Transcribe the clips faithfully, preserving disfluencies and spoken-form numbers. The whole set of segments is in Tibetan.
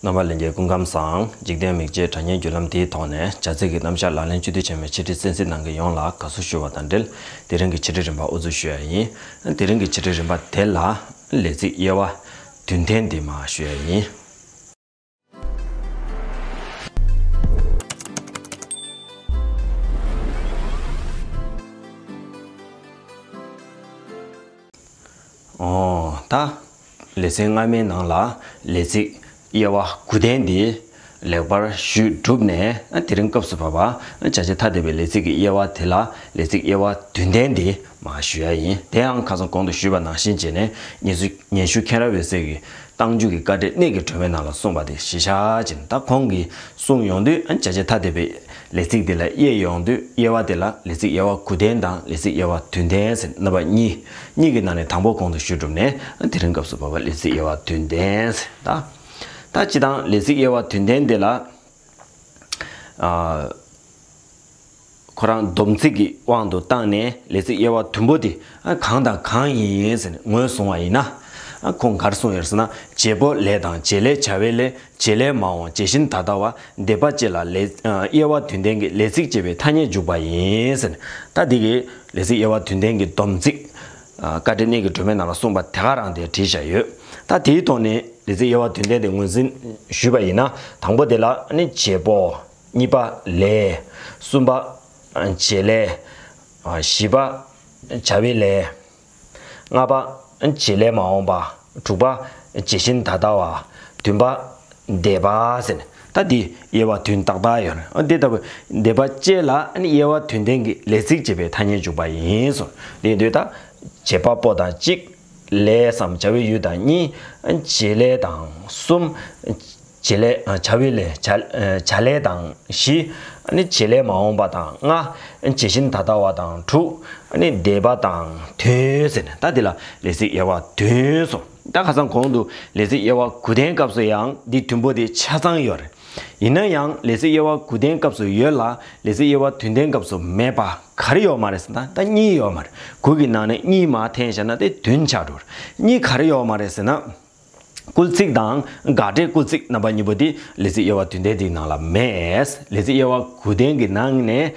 རྣམ་པ་ལྷན་རྒྱས་སྐུ་ཁམས་བཟང་། འཇིག་རྟེན་མིག་འབྱེད་དྲ་བརྙན་བརྒྱུད་ལམ་འདིའི་ཐོག་ནས་བྱ་ཚིག་གི་རྣམ་གཞག་ལག་ལེན་བཅུད་བསྡུས་ཆེན་མོའི་འཆད་ཁྲིད་གསན་གཟིགས་གནང་མཁན་ཡོངས་ལ་དགའ་བསུ་ཞུ་བ་དང་འབྲེལ། དེ་རིང་གི་འཆད་ཁྲིད་རིམ་པ་དབུ་འཛུགས་ཞུ་ཡ་ཡིན། དེ་རིང་གི་འཆད་ཁྲིད་རིམ་པ་དེ་ལ་ལས་ཚིག་དབྱེ་བ་དོན་ལྡན་འདི་མར་ཞུ་ཡ་ཡིན། ཨོ། ད་ལེ་ཚན་སྔ་མའི་ནང་ལ་ལས་ཚིག་དབྱེ་བ་དགུ་ལྡན་འདི་ལེགས་པར་ཞུས་གྲུབ་ནས། དེ་རིང་སྐབས་སུ་བབ་པ་བྱ་བྱེད་ཐ་དད་པའི་ལས་ཚིག་གི་དབྱེ་བ་དེ་ལ་ལས་ཚིག་དབྱེ་བ་དོན་ལྡན་འདི་མར་ཞུ་ཡ་ཡིན། དེའང་ཁ་སང་གོང་དུ་ཞུས་པ་ནང་བཞིན་བྱས་ནས། སྙན་ཞུ་སྙན་ཞུ་མཁྱེན་རབ་འོད་ཟེར་གྱིས་རྟགས་འཇུག་གི་བཀའ་འགྲེལ་གནད་ཀྱི་སྒྲོན་མའི་ནང་ལ་གསུངས་པ་དེ་གཞི་བཞག་ཅིང་། ད་ཁོང་གིས་གསུངས་ཡོང་དུས། བྱ་བྱེད་ཐ་དད་པའི་ལས་ཚིག་འདི་ལ་དབྱེ་ཡོང་དུས། དབྱེ་བ་དེ་ལ་ལས་ཚིག་དབྱེ་བ་དགུ་ལྡན་དང་ལས་ཚིག་དབྱེ་བ་དོན་ལྡན་ཟེར་རྣམ་པ་གཉིས། གཉིས་ཀྱི་ནང་ནས་དང་པོ་གོང་དུ་ཞུས་གྲུབ་ནས། དེ་རིང་སྐབས་སུ་བབ་པ་ལས་ཚིག་དབྱེ་བ་དོན་ལྡན་ཟེར། ད་ད་སྤྱིར་བཏང་ལས་ཚིག་དབྱེ་བ་དོན་ལྡན་འདི་ལ། ཨ། ཁོ་རང་སྡོམ་ཚིག་གི་དབང་དུ་བཏང་ནས་ལས་ཚིག་དབྱེ་བ་བདུན་པོ་དེ་གང་དང་གང་ཡིན་ཟེར་ནས་ངོས་བཟུང་བ་ཡིན་ན། ཁོང་ག་རེ་གསུངས་ཡོད་ཟེར་ན། བྱེད་པོ་ལས་དང་བྱེད་ལས་བྱ་བའི་ལས། བྱེད་ལས་མ་འོངས་བྱེད་བཞིན་ད་ལྟ་བ། འདས་པ་བཅས་ལ་ལས། དབྱེ་བ་དོན་ལྡན་གྱི་ལས་ཚིག་ཅེས་པའི་ཐ་སྙད་འཇུག་པ་ཡིན་ཟེར་ནས། ད་འདི་གི་ལས་ཚིག་དབྱེ་བ་དོན་ལྡན་གྱི་སྡོམ་ཚིག་བཀའ་འགྲེལ་གནད་ཀྱི་སྒྲོན་མའི་ནང་ལ་གསུངས་པ་དེ་ག་རང་དེ་བྲིས་བཞག་ཡོད། ད་དེའི་ཐོག་ནས་ལས་ཚིག་དབྱེ་བ་དོན་ལྡན་དེ་ངོས་འཛིན་ཞུས་པ་ཡིན་ན། དང་པོ་དེ་ལ་ནི་བྱེད་པོ། གཉིས་པ་ལས། གསུམ་པ་བྱེད་ལས། བཞི་པ་བྱ་བའི་ལས། ལྔ་པ་བྱེད་ལས་མ་འོངས་པ། དྲུག་པ་བྱེད་བཞིན་ད་ལྟ་བ། བདུན་པ་འདས་པ་ཟེར་ནས། ད་འདི་དབྱེ་བ་དོན་ཏག་ཏག་ཡོད་རེད། འདི་ལྟ་བུ་འདས་པ་བཅས་ལ་དབྱེ་བ་དོན་ལྡན་གྱི་ལས་ཚིག་ཅེས་པའི་ཐ་སྙད་འཇུག་པ་ཡིན་གསུངས། དེ་ཡིན་དུས་ད་བྱེད་པ་པོ་དང་གཅིག་ལས་སམ་བྱ་བའི་ཡུལ་དང་གཉིས། བྱེད་ལས་དང་གསུམ། བྱེད་ལས། བྱ་བའི་ལས། བྱ། བྱ་ལས་དང་བཞི། བྱེད་ལས་མ་འོངས་པ་དང་ལྔ། བྱེད་བཞིན་ད་ལྟ་བ་དང་དྲུག། འདས་པ་དང་བདུན་ཟེར་ནས། ད་འདི་ལ་ལས་ཚིག་དབྱེ་བ་བདུན་གསུངས། ད་ཁ་སང་གོང་དུ་ལས་ཚིག་དབྱེ་བ་དགུ་ལྡན་སྐབས་སུ་ཡང་འདི་བདུན་པོ་དེ་ཆ་ཚང་ཡོད་རེད། ཡིན་ན་ཡང་ལས་ཚིག་དབྱེ་བ་དགུ་ལྡན་སྐབས་སུ་ཡོད་ལ། ལས་ཚིག་དབྱེ་བ་དོན་ལྡན་སྐབས་སུ་མེད་པ་ག་རེ་ཡོད་མ་རེད་ཟེར་ན། ད་གཉིས་ཡོད་མ་རེད། དགུ་གི་ནང་ནས་གཉིས་མར་འཐེན་བཞག་ན་དེ་བདུན་ཆགས་འགྲོ་རེད། གཉིས་ག་རེ་ཡོད་མ་རེད་ཟེར་ན། སྐུལ་ཚིག་དང་དགག་སྒྲའི་སྐུལ་ཚིག་རྣམ་པ་གཉིས་པོ་དེ་ལས་ཚིག་དབྱེ་བ་དོན་ལྡན་དེའི་ནང་ལ་མེད། ལས་ཚིག་དབྱེ་བ་དགུ་ལྡན་གྱི་ནང་ནས་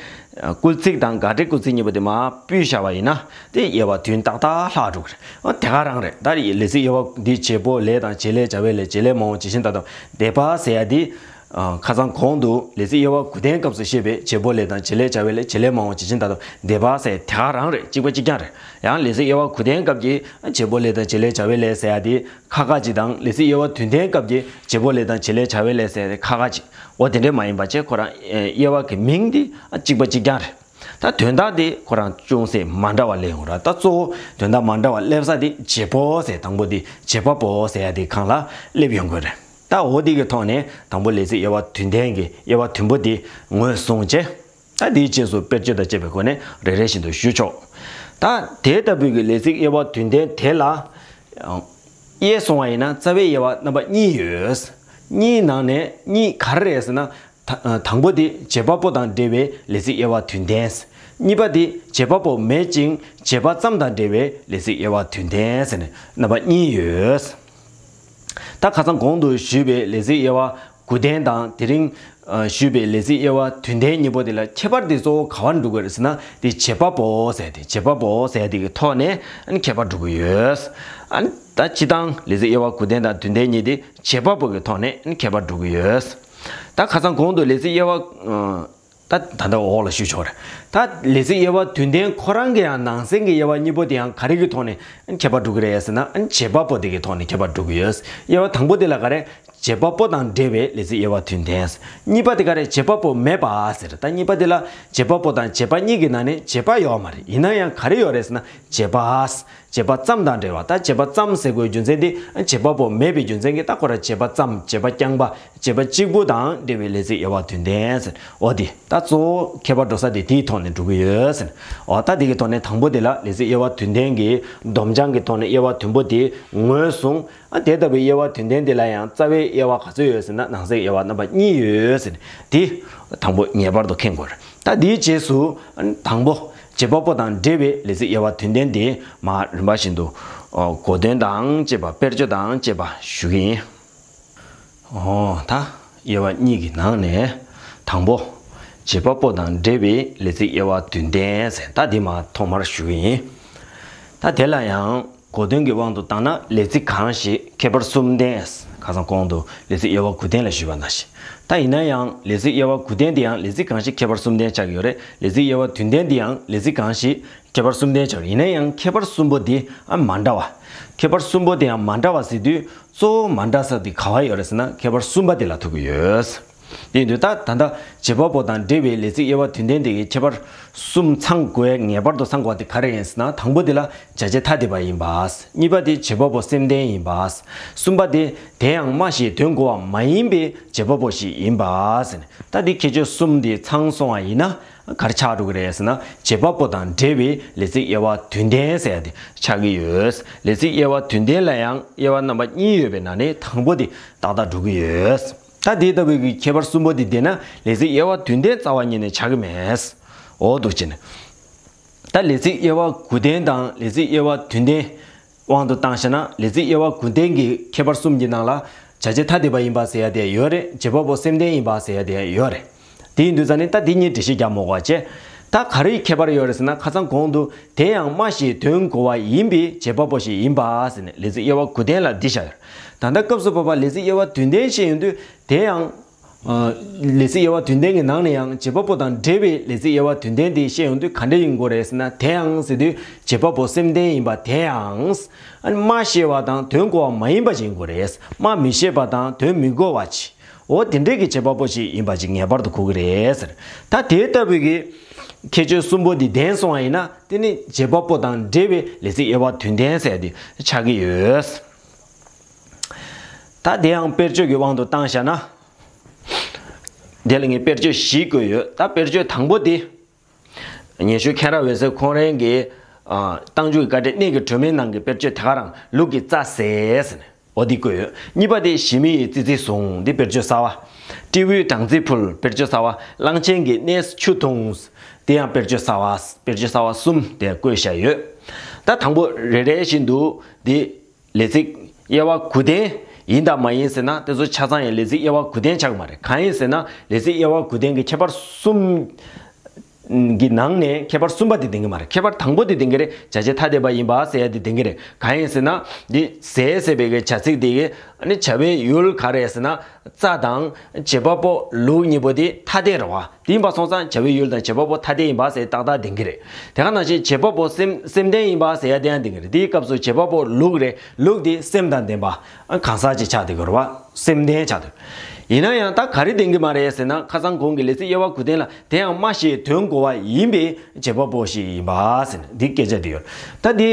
སྐུལ་ཚིག་དང་དགག་སྒྲའི་སྐུལ་ཚིག་གཉིས་པོ་དེ་མར་ཕུད་བཞག་པ་ཡིན་ན། དེ་དབྱེ་བ་དོན་ཏག་ཏག་ལྷག་འགྲོ་གི་རེད། ཨ། དེ་ག་རང་རེད། ད་ལས་ཚིག་དབྱེ་བ་འདི་བྱེད་པོ་ལས་དང་བྱེད་ལས་བྱ་བའི་ལས། བྱེད་ལས་མ་འོངས་བྱེད་བཞིན་ད་ལྟ་བ། འདས་པ་ཟེར་ཡ་དེ། ཨ། ཁ་སང་གོང་དུ་ལས་ཚིག་དབྱེ་བ་དགུ་ལྡན་སྐབས་སུ་བཤད་པའི་བྱེད་པོ་ལས་དང་བྱེད་ལས་བྱ་བའི་ལས། བྱེད་ལས་མ་འོངས་བྱེད་བཞིན་ད་ལྟ་བ། འདས་པ་ཟེར་དེ་ག་རང་རེད། གཅིག་པ་གཅིག་རྐྱང་རེད། ཡང་ལས་ཚིག་དབྱེ་བ་དགུ་ལྡན་སྐབས་ཀྱི་བྱེད་པོ་ལས་དང་བྱེད་ལས་བྱ་བའི་ལས་ཟེར་ཡ་དེ་ཁག་ཁག་ཅིག་དང་། ལས་ཚིག་དབྱེ་བ་དོན་ལྡན་སྐབས་ཀྱི་བྱེད་པོ་ལས་དང་བྱེད་ལས་བྱ་བའི་ལས་ཟེར་ཏེ་ཁག་ཁག་ཅིག་འོ་དེ་འདྲས་མ་ཡིན་པ་བྱས། ཁོ་རང་དབྱེ་བ་གི་མིང་འདི་གཅིག་པ་གཅིག་རྐྱང་རེད། ད་དོན་དག་དེ་ཁོ་རང་ཅུང་ཟད་མ་འདྲ་བ་སླེབས་ཡོང་ར། ད་གཙོ་བོ་དོན་དག་མ་འདྲ་བ་སླེབས་ས་དེ་བྱེད་པོ་ཟེར། དང་པོ་དེ་བྱེད་པ་པོ་ཟེར་ཡ་དེ་སྒང་ལ་སླེབས་ཡོང་གི་རེད། ད་འོ་དེ་གི་ཐོག་ནས་དང་པོ་ལས་ཚིག་དབྱེ་བ་དོན་ལྡན་གྱི་དབྱེ་བ་བདུན་པོ་དེ་ངོས་བཟུང་བྱས། ད་དེའི་རྗེས་སུ་དཔེར་བརྗོད་དང་བཅས་པའི་སྒོ་ནས་རེ་རེ་བཞིན་དུ་ཞུ་ཆོག་ད་དེ་ལྟ་བུའི་གི་ལས་ཚིག་དབྱེ་བ་དོན་ལྡན་དེ་ལ་དབྱེ་སོང་བ་ཡིན་ན། རྩ་བའི་དབྱེ་བ་རྣམ་པ་གཉིས་ཡོད། གཉིས་ནང་ནས་གཉིས་ག་རེ་རེད་ཟེར་ན། ད་དང་པོ་དེ་བྱེད་པ་པོ་དང་འབྲེལ་བའི་ལས་ཚིག་དབྱེ་བ་དོན་ལྡན། གཉིས་པ་དེ་བྱེད་པ་པོ་མེད་ཅིང་བྱེད་པ་ཙམ་དང་འབྲེལ་བའི་ལས་ཚིག་དབྱེ་བ་དོན་ལྡན་ཟེར་ནས་རྣམ་པ་གཉིས་ཡོད། ད་ཁ་སང་གོང་དུ་ཞུས་པའི་ལས་ཚིག་དབྱེ་བ་དགུ་ལྡན་དང་། དེ་རིང་ཨ་ཞུས་པའི་ལས་ཚིག་དབྱེ་བ་དོན་ལྡན་གཉིས་པོ་དེ་ལ་ཁྱད་པར་དེ་གཙོ་བོ་ག་བར་འགྲོ་གི་རེད་ཟེར་ན། དེ་བྱེད་པ་པོ་ཟེར་དེ། བྱེད་པ་པོ་ཟེར་དེ་གི་ཐོག་ནས་ཨ་ནི་ཁྱད་པར་འགྲོ་གི་ཡོད། ཨ་ནི་ད་སྤྱིར་བཏང་ལས་ཚིག་དབྱེ་བ་དགུ་ལྡན་དང་དོན་ལྡན་གཉིས་དེ་བྱེད་པ་པོ་གི་ཐོག་ནས་ཨ་ནི་ཁྱད་པར་འགྲོ་གི་ཡོད། ད་ཁ་སང་གོང་དུ་ལས་ཚིག་དབྱེ་བ་ཨ་ད་ད་ལྟ་འོག་ལ་ཞུས་ཆོག་རེད། ད་ལས་ཚིག་དབྱེ་བ་དོན་ལྡན་ཁོ་རང་གི་ཡང་ནང་གསེས་ཀྱི་དབྱེ་བ་གཉིས་པོ་དེ་ཡང་ག་རེ་གི་ཐོག་ནས་ཁྱད་པར་འགྲོ་གི་རེད་ཟེར་ན། བྱེད་པ་པོ་དེ་གི་ཐོག་ནས་ཁྱད་པར་འགྲོ་གི་ཡོད། དབྱེ་བ་དང་པོ་དེ་ལ་ག་རེ། བྱེད་པ་པོ་དང་འབྲེལ་བའི་ལས་ཚིག་དབྱེ་བ་དོན་ལྡན། གཉིས་པ་དེ་ག་རེ། བྱེད་པ་པོ་མེད་པ་ཟེར། ད་གཉིས་པ་དེ་ལ་བྱེད་པ་པོ་དང་བྱེད་པ་གཉིས་ཀྱི་ནང་ནས་བྱེད་པ་ཡོད་མ་རེད། ཡིན་ན་ཡང་ག་རེ་ཡོད་རེད་ཟེར་ན། བྱེད་པ། བྱེད་པ་ཙམ་དང་འབྲེལ་བ། ད་བྱེད་པ་ཙམ་ཟེར་དགོས་རྒྱུ་མཚན་དེ་བྱེད་པ་པོ་མེད་པའི་རྒྱུ་མཚན་གྱིས། ད་ཁོ་རང་བྱེད་པ་ཙམ། བྱེད་པ་རྐྱང་པ། བྱེད་པ་གཅིག་པུ་དང་འབྲེལ་བའི་ལས་ཚིག་དབྱེ་བ་དོན་ལྡན་ཟེར། འོ་དེ་ད་གཙོ་བོ་ཁྱད་པར་འགྲོ་ས་དེ་དེའི་ཐོག་ནས་འགྲོ་གི་ཡོད་ཟེར། འོ་ད་དེ་གི་ཐོག་ནས་དང་པོ་དེ་ལ་ལས་ཚིག་དབྱེ་བ་དོན་ལྡན་གྱི་སྡོམ་བྱང་གི་ཐོག་ནས་དབྱེ་བ་བདུན་པོ་དེ་ངོས་བཟུང་། ཨ་དེ་ལྟ་བུའི་དབྱེ་བ་དོན་ལྡན་དེ་ལ་ཡང་རྩ་བའི་དབྱེ་བ་ག་ཚོད་ཡོད་ཟེར་ན། ནང་གསེས་དབྱེ་བ་རྣམ་པ་གཉིས་ཡོད་ཟེར། དེ་དང་པོ་ངེས་པར་དུ་མཁྱེན་དགོས་རེད། ད་དེའི་རྗེས་སུ་དང་པོ་བྱེད་པ་པོ་དང་འབྲེལ་བའི་ལས་ཚིག་དབྱེ་བ་དོན་ལྡན་དེ་མར་རིམ་པ་བཞིན་དུ་གོ་དོན་དང་བཅས་པ། དཔེར་བརྗོད་དང་བཅས་པ་ཞུ་གི་ཡིན། འོ་ད་དབྱེ་བ་གཉིས་ཀྱི་ནང་ནས་དང་པོ། བྱེད་པ་པོ་དང་འབྲེལ་བའི་ལས་ཚིག་དབྱེ་བ་དོན་ལྡན་ཟེར། ད་འདི་མ་ཐོག་མར་ཞུ་གི་ཡིན། ད་དེ་ལ་ཡང་གོ་དོན་གྱི་དབང་དུ་བཏང་ན་ལས་ཚིག་གང་ཞིག་ཁྱད་པར་གསུམ་ལྡན། ཁ་སང་གོང་དུ་ལས་ཚིག་དབྱེ་བ་དགུ་ལྡན་ལ་ཞུས་པ་ནང་བཞིན། ད་ཡིན་ན་ཡང་ལས་ཚིག་དབྱེ་བ་དགུ་ལྡན་དེ་ཡང་ལས་ཚིག་གང་ཞིག་ཁྱད་པར་གསུམ་ལྡན་ཆགས་ཀྱི་ཡོད་རེད། ལས་ཚིག་དབྱེ་བ་དོན་ལྡན་དེ་ཡང་ལས་ཚིག་གང་ཞིག་ཁྱད་པར་གསུམ་ལྡན་ཆགས་ཀྱི་ཡོད། ཡིན་ན་ཡང་ཁྱད་པར་གསུམ་པོ་དེ་ཨ་མ་འདྲ་བ། ཁྱད་པར་གསུམ་པོ་དེ་ཡང་མ་འདྲ་བ་ཟེར་དུས་གཙོ་བོ་མ་འདྲ་ས་དེ་ག་བ་ཡོད་རེད་ཟེར་ན་ཁྱད་པར་གསུམ་པ་དེ་ལ་ཐུག་གི་ཡོད། དེ་ཡིན་དུས་ད་ད་ལྟ་བྱེད་པ་པོ་དང་འབྲེལ་བའི་ལས་ཚིག་དབྱེ་བ་དོན་ལྡན་དེ་གའི་ཁྱད་པར་གསུམ་ཚང་དགོས། ངེས་པར་དུ་ཚང་དགོས་པ་དེ་ག་རེ་ཡིན་ཟེར་ན། དང་པོ་དེ་ལ་བྱ་བྱེད་ཐ་དད་པ་ཡིན་པ། གཉིས་པ་དེ་བྱེད་པ་པོ་སེམས་ལྡན་ཡིན་པ། གསུམ་པ་དེ་དེ་ཡང་སྨྲ་ཤེས་དོན་གོ་བ་མ་ཡིན་པའི་བྱེད་པ་པོ་ཞིག་ཡིན་པ་ཟེར་ནས། ད་འདི་ཁྱད་ཆོས་གསུམ་དེ་ཚང་སོང་བ་ཡིན་ན་ག་རེ་ཆགས་འགྲོ་གི་རེད་ཟེར་ན། བྱེད་པ་པོ་དང་འབྲེལ་བའི་ལས་ཚིག་དབྱེ་བ་དོན་ལྡན་ཟེར་ཡ་དེ་ཆགས་ཀྱི་ཡོད། ལས་ཚིག་དབྱེ་བ་དོན་ལྡན་ལ་ཡང་དབྱེ་བ་རྣམ་པ་གཉིས་ཡོད་པའི་ནང་ནས་དང་པོ་དེ་ཏག་ཏག་འགྲོ་གི་ཡོད། ད་དེ་ལྟ་བུའི་གི་ཁྱད་པར་གསུམ་པོ་དེ་བསྡད་ན་ལས་ཚིག་དབྱེ་བ་དོན་ལྡན་རྩ་བ་ཉིད་ནས་ཆགས་ཀྱི་མེད། འོ་འདུག་བྱས་ནས། ད་ལས་ཚིག་དབྱེ་བ་དགུ་ལྡན་དང་ལས་ཚིག་དབྱེ་བ་དོན་ལྡན་དབང་དུ་བཏང་བྱས་ན། ལས་ཚིག་དབྱེ་བ་དགུ་ལྡན་གྱི་ཁྱད་པར་གསུམ་གྱི་ནང་ལ་བྱ་བྱེད་ཐ་དད་པ་ཡིན་པ་ཟེར་ཡ་དེ་ཡོད་རེད། བྱེད་པ་པོ་སེམས་ལྡན་ཡིན་པ་ཟེར་ཡ་དེ་ཡོད་རེད། དེ་ཡིན་དུས་ཙང་ནས་ད་འདི་གཉིས་འགྲེལ་བཤད་རྒྱག་མ་དགོས་པ་བྱས། ད་ག་རེའི་ཁྱད་པར་ཡོད་རེད་ཟེར་ན། ཁ་སང་གོང་དུ་དེ་ཡང་སྨྲ་ཤེས་དོན་གོ་བ་ཡིན་པའི་བྱེད་པ་པོ་ཞིག་ཡིན་པ་ཟེར་ནས་ལས་ཚིག་དབྱེ་བ་དགུ་ལྡན་ལ་འདི་བཞག་ཡོད། ད་ལྟ་སྐབས་སུ་བབ་པ་ལས་ཚིག་དབྱེ་བ་དོན་ལྡན་བཤད་ཡོང་དུས་དེ་ཡང་། ཨ། ལས་ཚིག་དབྱེ་བ་དོན་ལྡན་གྱི་ནང་ནས་ཡང་བྱེད་པ་པོ་དང་འབྲེལ་བའི་ལས་ཚིག་དབྱེ་བ་དོན་ལྡན་དེ་བཤད་ཡོང་དུས་ག་འདྲ་ཡིན་དགོས་རེད་ཟེར་ན། དེ་ཡང་ཟེར་དུས་བྱེད་པ་པོ་སེམས་ལྡན་ཡིན་པ་དེ་ཡང་། ཨ་ནི་སྨྲ་ཤེས་པ་དང་དོན་གོ་བ་མ་ཡིན་པ་ཞིག་ཡིན་དགོས་རེད། སྨྲ་མི་ཤེས་པ་དང་དོན་མི་གོ་བ་ཅིག་འོ་དེ་འདྲས་ཀྱི་བྱེད་པ་པོ་ཞིག་ཡིན་པ་ཅིག་ངེས་པར་དུ་གོ་གི་རེད་ཟེར། ད་དེ་ལྟ་བུའི་གི་ཁྱད་ཆོས་གསུམ་པོ་འདི་ལྡན་སོང་བ་ཡིན་ན། དེ་ནི་བྱེད་པ་པོ་དང་འབྲེལ་བའི་ལས་ཚིག་དབྱེ་བ་དོན་ལྡན་ཟེར་དེ་ཆགས་ཀྱི་ཡོད། ད་དེ་ཡང་དཔེར་བརྗོད་ཀྱི་དབང་དུ་བཏང་བཞག་ན། དེ་ལ་ངས་དཔེར་བརྗོད་བཞི་བཀོད་ཡོད། ད་དཔེར་བརྗོད་དང་པོ་དེ། ཉན་ཞུ་མཁན་རབས་འོད་ཟེར་ཁོང་རང་གི། ཨ། རྟགས་འཇུག་གི་བཀའ་འགྲེལ་གནད་ཀྱི་སྒྲོན་མེའི་ནང་གི་དཔེར་བརྗོད་དེ་ག་རང་ལུག་གི་རྩྭ་ཟས་ཟེར་ནས་འོ་འདི་བཀོད་ཡོད། གཉིས་པ་དེ་ཞི་མི་ཡི་ཙི་ཙི་ཟུངས། འདི་དཔེར་བརྗོད་གསར་བ། སྤྲེའུའི་སྦྲང་རྩི་ཕུལ། དཔེར་བརྗོད་གསར་བ། གླང་ཆེན་གྱི་སྣས་སུ་ཆུ་འཐུང་། འདི་ཡང་དཔེར་བརྗོད་གསར་བ། དཔེར་བརྗོད་གསར་བ་གསུམ་དེ་བཀོད་བཞག་ཡོད། ད་དང་པོ་རེ་རེ་བཞིན་དུ་འདི། ལས་ཚིག་དབྱེ་བ་དགུ་ལྡན་ཡིན་དང་མ་ཡིན་ཟེར་ན། དེ་ཚོ་ཆ་ཚང་ཡང་ལས་ཚིག་དབྱེ་བ་དགུ་ལྡན་ཆགས་ཀྱི་མ་རེད། གང་ཡིན་ཟེར་ན། ལས་ཚིག་དབྱེ་བ་དགུ་ལྡན་གྱི་ཁྱད་པར་གསུམ་གྱི་ནང་ནས་ཁྱད་པར་གསུམ་པ་དེ་ལྡན་གྱི་མ་རེད། ཁྱད་པར་དང་པོ་དེ་ལྡན་གྱི་རེད། བྱ་བྱེད་ཐ་དད་པ་ཡིན་པ་ཟེར་ཡ་དེ་ལྡན་གྱི་རེད། གང་ཡིན་ཟེར་ན། འདི་ཟས་ཟེར་བའི་གི་བྱ་ཚིག་དེ་གི་ཨ་ནི་བྱ་བའི་ཡུལ་ག་རེ་ཟེར་ན། རྩྭ་དང་བྱེད་པ་པོ་ལུག་གཉིས་པོ་དེ་ཐ་དད་རེད་བ། དེ་ཡིན་པ་སོང་ཙང་བྱ་བའི་ཡུལ་དང་བྱེད་པ་པོ་ཐ་དད་ཡིན་པ་ཟེར་ཏག་ཏག་ལྡན་གྱི་རེད། དེ་ག་ནང་བཞིན་བྱེད་པ་པོ་སེམས་སེམས་ལྡན་ཡིན་པ་ཟེར་ཡ་དེ་ཡང་ལྡན་གྱི་རེད། དེའི་སྐབས་སུ་བྱེད་པ་པོ་ལུག་རེད། ལུག་དེ་སེམས་དང་ལྡན་པ། ཨ། གང་ཟག་ཅིག་ཆགས་བསྡད་ཀྱི་རེད་བ། སེམས་ལྡན་ཆགས་བསྡད། ཡིན་ན་ཡང་ད་ག་རེ་ལྡན་གྱི་མ་རེད་ཟེར་ན། ཁ་སང་གོང་གི་ལས་ཚིག་དབྱེ་བ་དགུ་ལྡན་ལ་དེ་ཡང་སྨྲ་ཤེས་དོན་གོ་བ་ཡིན་པའི་བྱེད་པ་པོ་ཞིག་ཡིན་པ་ཟེར་ནས་འདི་སྐད་ཆ་དེ་ཡོད། ད་དེ་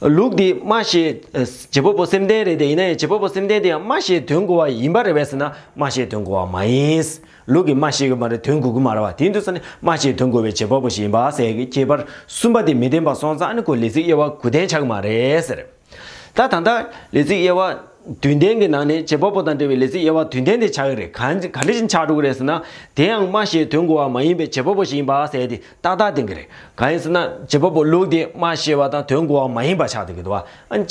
ལུག་དེ་སྨྲ་ཤེས། ཨ། བྱེད་པ་པོ་སེམས་ལྡན་རེད་དེ། ཡིན་ན་ཡང་བྱེད་པ་པོ་སེམས་ལྡན་དེ་ཡང་སྨྲ་ཤེས་དོན་གོ་བ་ཡིན་པ་རེད་པས་ཟེར་ན། སྨྲ་ཤེས་དོན་གོ་བ་མ་ཡིན། ལུག་གིས་སྨྲ་ཤེས་ཀྱི་མ་རེད། དོན་གོ་གི་མ་རེད་བ། དེ་ཡིན་དུས་ཙང་ནས་སྨྲ་ཤེས་དོན་གོ་བའི་བྱེད་པ་པོ་ཞིག་ཡིན་པ་ཟེར་གྱི་ཁྱད་པར་གསུམ་པ་དེ་མི་ལྡན་པ་སོང་ཙང་། ཨ་ནི་ཁོ་ལས་ཚིག་དབྱེ་བ་དགུ་ལྡན་ཆགས་ཀྱི་མ་རེད་ཟེར། ད་ད་ལྟ་ལས་ཚིག་དབྱེ་བ་བདུན་ལྡན་གྱི་ནང་ནས་བྱེད་པ་པོ་དང་འབྲེལ་བའི་ལས་ཚིག་དབྱེ་བ་བདུན་ལྡན་དེ་ཆགས་ཀྱི་རེད། གང་ག་འདྲ་ཞིག་ཆགས་འགྲོ་གི་རེད་ཟེར་ན། དེ་ཡང་སྨྲ་ཤེས་དོན་གོ་བ་མ་ཡིན་པའི་བྱེད་པ་པོ་ཞིག་ཡིན་པ་ཟེར་དེ་ཏག་ཏག་ལྡན་གྱི་རེད། གང་ཡིན་ཟེར་ན། བྱེད་པ་པོ་ལུག་དེ་སྨྲ་ཤེས་པ་དང་དོན་གོ་བ་མ་ཡིན་པ་ཆགས་བསྡད་ཀྱི་འདུག་བ། ཨ།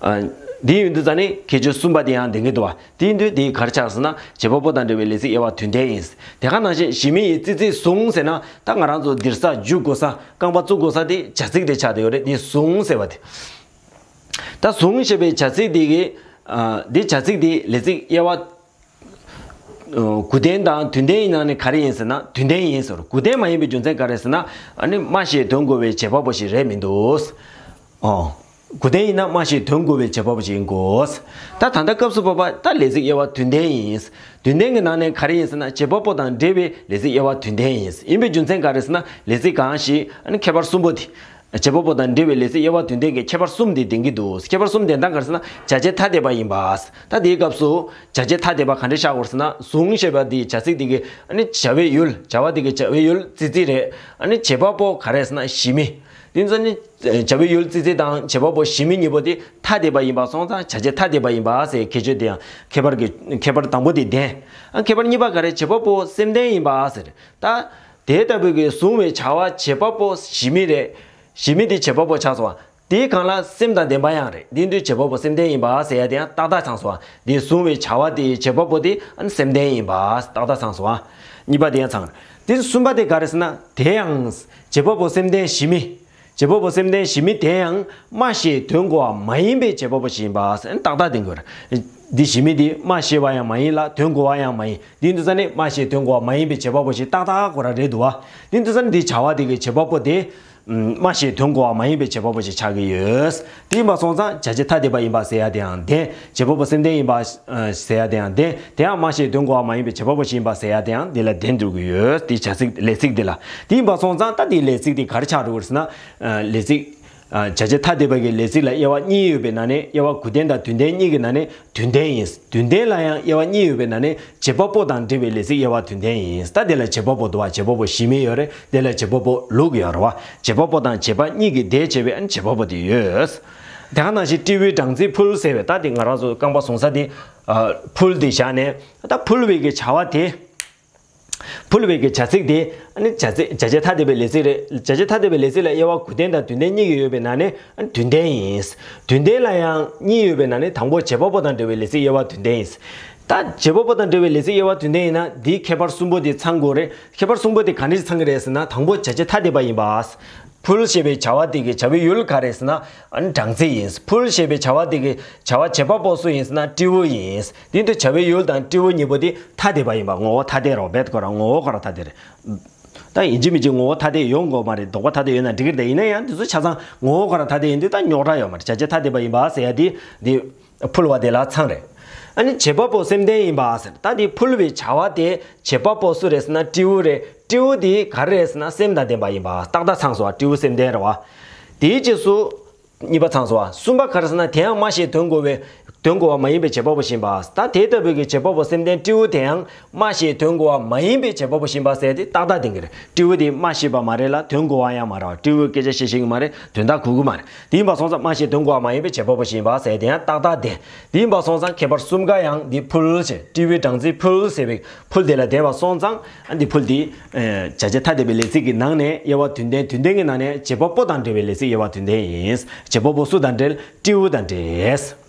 ཨ། འདི་ཡིན་དུས་ཙང་ནས་ཁྱད་ཆོས་གསུམ་པ་དེ་ཡང་ལྡན་གྱི་འདུག་བ། དེ་ཡིན་དུས་དེ་ག་རེ་ཆགས་ཟེར་ན། བྱེད་པ་པོ་དང་འབྲེལ་བའི་ལས་ཚིག་དབྱེ་བ་བདུན་ལྡན་ཡིན། དེ་ག་ནང་བཞིན་ཞི་མི་ཡི་ཙི་ཙི་ཟུངས་ཟེར་ན། ད་ང་རང་ཚོ་ལྡིར་ས་རྒྱུག་དགོས་ས། རྐང་པ་བཙུགས་དགོས་ས་དེ་བྱ་ཚིག་དེ་ཆགས་བསྡད་ཡོད་རེད། དེ་ཟུངས་ཟེར་བ་དེ། ད་ཟུངས་ཞེས་པའི་བྱ་ཚིག་དེ་གི། ཨ། འདི་བྱ་ཚིག་དེ་ལས་ཚིག་དབྱེ་བ་དགུ་ལྡན་དང་བདུན་ལྡན་ཡི་ནང་ནས་ག་རེ་ཡིན་ཟེར་ན། བདུན་ལྡན་ཡིན་ཟེར། དགུ་ལྡན་མ་ཡིན་པའི་རྒྱུ་མཚན་ག་རེ་ཟེར་ན། ཨ་ནི་སྨྲ་ཤེས་དོན་གོ་བའི་བྱེད་པ་པོ་ཞིག་རེད་མི་འདུག། ཨོ། དགུ་ལྡན་ཡིན་ན་སྨྲ་ཤེས་དོན་གོ་བའི་བྱེད་པ་པོ་ཞིག་ཡིན་དགོས། ད་ད་ལྟ་སྐབས་སུ་བབ་པ་ད་ལས་ཚིག་དབྱེ་བ་བདུན་ལྡན་ཡིན། བདུན་ལྡན་གྱི་ནང་ནས་ག་རེ་ཡིན་ཟེར་ན། བྱེད་པ་པོ་དང་འབྲེལ་བའི་ལས་ཚིག་དབྱེ་བ་བདུན་ལྡན་ཡིན། ཡིན་པའི་རྒྱུ་མཚན་ག་རེ་ཟེར་ན། ལས་ཚིག་གང་ཞིག་ཨ་ནི་ཁྱད་པར་གསུམ་པོ་དེ། བྱེད་པ་པོ་དང་འབྲེལ་བའི་ལས་ཚིག་དབྱེ་བ་བདུན་ལྡན་གྱི་ཁྱད་པར་གསུམ་དེ་ལྡན་གྱི་འདུག། ཁྱད་པར་གསུམ་ལྡན་སྟངས་ག་རེ་ཟེར་ན། བྱ་བྱེད་ཐ་དད་པ་ཡིན་པ། ད་དེའི་སྐབས་སུ་བྱ་བྱེད་ཐ་དད་པ་ག་འདྲ་བཞག་དགོས་ཟེར་ན། ཟུངས་ཞེས་པ་དེ་བྱ་ཚིག་དེ་གི་ཨ་ནི་བྱ་བའི་ཡུལ། བྱ་བ་དེ་གི་བྱ་བའི་ཡུལ་ཙི་ཙི་རེད། ཨ་ནི་བྱེད་པ་པོ་ག་རེ་ཟེར་ན། ཞི་མི། དེ་ཚོ་ནི་བྱ་བའི་ཡུལ་ཙི་ཙི་དང་བྱེད་པ་པོ་ཞི་མི་གཉིས་པོ་དེ་ཐ་དད་པ་ཡིན་པ་སོང་ཙང་། བྱ་བྱེད་ཐ་དད་པ་ཡིན་པ་ཟེར་ཁྱད་ཆོས་དེ་ཡང་ཁྱད་པར་གྱི་ཁྱད་པར་དང་པོ་དེ་ལྡན། ཨ། ཁྱད་པར་གཉིས་པ་ག་རེ། བྱེད་པ་པོ་སེམས་ལྡན་ཡིན་པ་ཟེར། ད་དེ་ལྟ་བུའི་གི་ཟུངས་པའི་བྱ་བ་བྱེད་པ་པོ་ཞི་མི་རེད། ཞི་མི་དེ་བྱེད་པ་པོ་ཆགས་སོང་བ། དེའི་སྒང་ལ་སེམས་དང་ལྡན་པ་ཡང་རེད། དེ་དུས་བྱེད་པ་པོ་སེམས་ལྡན་ཡིན་པ་ཟེར་ཡ་དེ་ཡང་ཏག་ཏག་ཚང་སོང་བ། དེ་གཟུང་བའི་བྱ་བ་དེའི་བྱེད་པ་པོ་དེ་ཨ་ནི་སེམས་ལྡན་ཡིན་པ་ཏག་ཏག་ཚང་སོང་བ། གཉིས་པ་དེ་ཡང་ཚང་། དེ་གསུམ་པ་དེ་ག་རེ་ཟེར་ན། དེ་ཡང་བྱེད་པ་པོ་སེམས་ལྡན་གཞི་མི། བྱེད་པ་པོ་སེམས་ལྡན་གཞི་མི་དེ་ཡང་སྨྲ་ཤེས་དོན་གོ་བ་མ་ཡིན་པའི་བྱེད་པ་པོ་ཞིག་ཡིན་པ་ཏག་ཏག་ལྡན་དགོས། འདི་གཞི་མི་འདི་སྨྲ་ཤེས་པ་ཡང་མ་ཡིན་ལ་དོན་གོ་བ་ཡང་མ་ཡིན། འདི་འདུག་ས་ནི་སྨྲ་ཤེས་དོན་གོ་བ་མ་ཡིན་པའི་བྱེད་པ་པོ་ཞིག་ཏག་ཏག་ཁོ་རང་རེད་འདུག་བ། འདི་འདུག་ས་ནི་འདི་བྱ་བ་འདི་གི་བྱེད་པ་པོ་དེ། སྨྲ་ཤེས་དོན་གོ་བ་མ་ཡིན་པའི་བྱེད་པ་པོ་ཞིག་ཆགས་ཀྱི་ཡོད། དེ་ཡིན་པ་སོང་ཙང་བྱ་བྱེད་ཐ་དད་པ་ཡིན་པ་ཟེར་ཡ་དེའང་བདེན། བྱེད་པ་པོ་སེམས་ལྡན་ཡིན་པ་ཟེར་ཡ་དེའང་བདེན། དེ་ཡང་སྨྲ་ཤེས་དོན་གོ་བ་མ་ཡིན་པའི་བྱེད་པ་པོ་ཞིག་ཡིན་པ་ཟེར་ཡ་དེའང་དེ་ལ་བདེན་འགྲུབ་ཀྱི་ཡོད། དེ་བྱ་ཚིག་ལས་ཚིག་དེ་ལ། དེ་ཡིན་པ་སོང་ཙང་ད་དེའི་ལས་ཚིག་དེ་ག་རེ་ཆགས་འགྲོ་གི་རེད་ཟེར་ན། ལས་ཚིག་བྱ་བྱེད་ཐ་དད་པ་གི་ལས་ཚིག་ལ་དབྱེ་བ་གཉིས་ཡོད་པའི་ནང་ནས་དབྱེ་བ་དགོས་ལྡན་དང་དོན་ལྡན་གཉིས་ཀྱི་ནང་ནས་དོན་ལྡན་ཡིན། དོན་ལྡན་ལ་ཡང་དབྱེ་བ་གཉིས་ཡོད་པའི་ནང་ནས་བྱེད་པ་པོ་དང་འབྲེལ་བའི་ལས་ཚིག་དབྱེ་བ་དོན་ལྡན་ཡིན། ད་དེ་ལ་བྱེད་པ་པོ་འདུག་བ། བྱེད་པ་པོ་གཞི་མི་ཡོད་རེད། དེ་ལ་བྱེད་པ་པོ་ལུགས་ཡོད་རེད་བ། བྱེད་པ་པོ་དང་བྱེད་པ་གཉིས་ཀྱི་ལྡན་བྱས་པའི་ཨ་ནི་བྱེད་པ་པོ་དེ་ཡོད། དེ་ག་ནང་བཞིན་སྤྲེའུའི་སྦྲང་རྩི་ཕུལ་ཟེར་བའི་ད་དེ་ང་རང་ཚོ་རྐང་པ་བཟུང་ས་དེ། ཕུལ་དེ་བཞག་ནས་ད་ཕུལ་བའི་གི་བྱ་བ་དེ། ཕུལ་བའི་གི་བྱ་ཚིག་དེ་ཨ་ནི་བྱ་ཚིག་བྱ་བྱེད་ཐ་དད་པའི་ལས་ཚིག་རེད། བྱ་བྱེད་ཐ་དད་པའི་ལས་ཚིག་ལ་དབྱེ་བ་དགོས་ལྡན་དང་དོན་ལྡན་གཉིས་ཀྱི་ཡོད་པའི་ནང་ནས་ཨ་ནི་དོན་ལྡན་ཡིན། དོན་ལྡན་ལ་ཡང་གཉིས་ཡོད་པའི་ནང་ནས་དང་པོ་བྱེད་པ་པོ་དང་འབྲེལ་བའི་ལས་ཚིག་དབྱེ་བ་དོན་ལྡན་ཡིན། ད་བྱེད་པ་པོ་དང་འབྲེལ་བའི་ལས་ཚིག་དབྱེ་བ་དོན་ལྡན་ཡིན་ན་འདིའི་ཁྱད་པར་གསུམ་པོ་དེ་ཚང་དགོས་རེད། ཁྱད་པར་གསུམ་པོ་དེ་ག་འདྲ་ཞིག་ཚང་གི་རེད་ཟེར་ན། དང་པོ་བྱ་བྱེད་ཐ་དད་པ་ཡིན་པ། ཕུལ་ཞེས་པའི་བྱ་བ་དེ་གི་བྱ་བའི་ཡུལ་ག་རེ་ཟེར་ན། ཨ་ནི་སྦྲང་རྩི་ཡིན། ཕུལ་ཞེས་པའི་བྱ་བ་དེ་གི་བྱ་བ་བྱེད་པ་པོ་སུ་ཡིན་ཟེར་ན་སྤྲེའུ་ཡིན། དེ་དུས་བྱ་བའི་ཡུལ་དང་སྤྲེའུ་གཉིས་པོ་དེ་ཐ་དད་པ་ཡིན་པ། ངོ་བོ་ཐ་དད་རོ། བེད་ཁོ་རང་ངོ་བོ་ཁོ་རང་ཐ་དད་རེད། ད་ཡིན་གཅིག་མིན་གཅིག་ངོ་བོ་ཐ་དད་ཡོང་དགོས་མ་རེད། ལྡོག་པ་ཐ་དད་ཡོད་ན་འགྲིག་གི་རེད། ད་ཡིན་ན་ཡང་འདི་ཚོ་ཆ་ཚང་ངོ་བོ་ཁོ་རང་ཐ་དད་ཡིན་དུས་ད་རྙོག་དྲ་ཡོད་མ་རེད། བྱ་བྱེད་ཐ་དད་པ་ཡིན་པ་ཟེར་ཡ་དེ་འདི། ཕུལ་བ་དེ་ལ་ཚང་རེད། ཨ་ནི་བྱེད་པ་པོ་སེམས་ལྡན་ཡིན་པ་ཟེར། ད་དེ་ཕུལ་བའི་བྱ་བ་དེ་བྱེད་པ་པོ་སུ་རེད་ཟེར་ན་སྤྲེའུ་རེད། སྤྲེའུ་དེ་ག་རེ་རེད་ཟེར་ན་སེམས་དང་ལྡན་པ་ཡིན་པ་ཏག་ཏག་ཚང་སོང་བ། སྤྲེའུ་སེམས་ལྡན་རེད་བ། དེའི་རྗེས་སུ་གཉིས་པ་ཚང་སོང་བ། གསུམ་པ་ག་རེ་ཟེར་ན་དེ་ཡང་སྨྲ་ཤེས་དོན་གོ་བའི་དོན་གོ་བ་མ་ཡིན་པའི་བྱེད་པ་པོ་ཞིག་ཡིན་པ། ད་དེ་ལྟ་བུའི་གི་བྱེད་པ་པོ་སེམས་ལྡན་སྤྲེའུ་དེ་ཡང་སྨྲ་ཤེས་དོན་གོ་བ་མ་ཡིན་པའི་བྱེད་པ་པོ་ཞིག་ཡིན་པ་ཟེར་དེ་ཏག་ཏག་ལྡན་གི་རེད། སྤྲེའུ་དེ་སྨྲ་ཤེས་པ་མ་རེད་ལ་དོན་གོ་བ་ཡང་མ་རེད་བ། སྤྲེའུ་སྐད་ཆ་བཤད་ཤེས་གི་མ་རེད། དོན་དག་གོ་གི་མ་རེད། དེ་ཡིན་པ་སོང་ཙང་སྨྲ་ཤེས་དོན་གོ་བ་མ་ཡིན་པའི་བྱེད་པ་པོ་ཞིག་ཡིན་པ་ཟེར་དེ་ཡང་ཏག་ཏག་བདེན། དེ་ཡིན་པ་སོང་ཙང་ཁྱད་པར་གསུམ་ཀ་ཡང་འདི་ཕུལ་ཞེས་སྤྲེའུའི་སྦྲང་རྩི་ཕུལ་ཟེར་བའི་ཕུལ་དེ་ལ་བསྡད་པ་སོང་ཙང་ཨ་འདི་ཕུལ་དེ། བྱ་བྱེད་ཐ་དད་པའི་ལས་ཚིག་གི་ནང་ནས་དབྱེ་བ་དོན་ལྡན། དོན་ལྡན་གྱི་ནང་ནས་བྱེད་པ་པོ་དང་འབྲེལ་བའི་ལས་ཚིག་དབྱེ་བ་དོན་ལྡན་ཡིན། བྱེད་པ་པོ་སུ་དང་འབྲེལ། སྤྲེའུ་དང་འབྲེལ།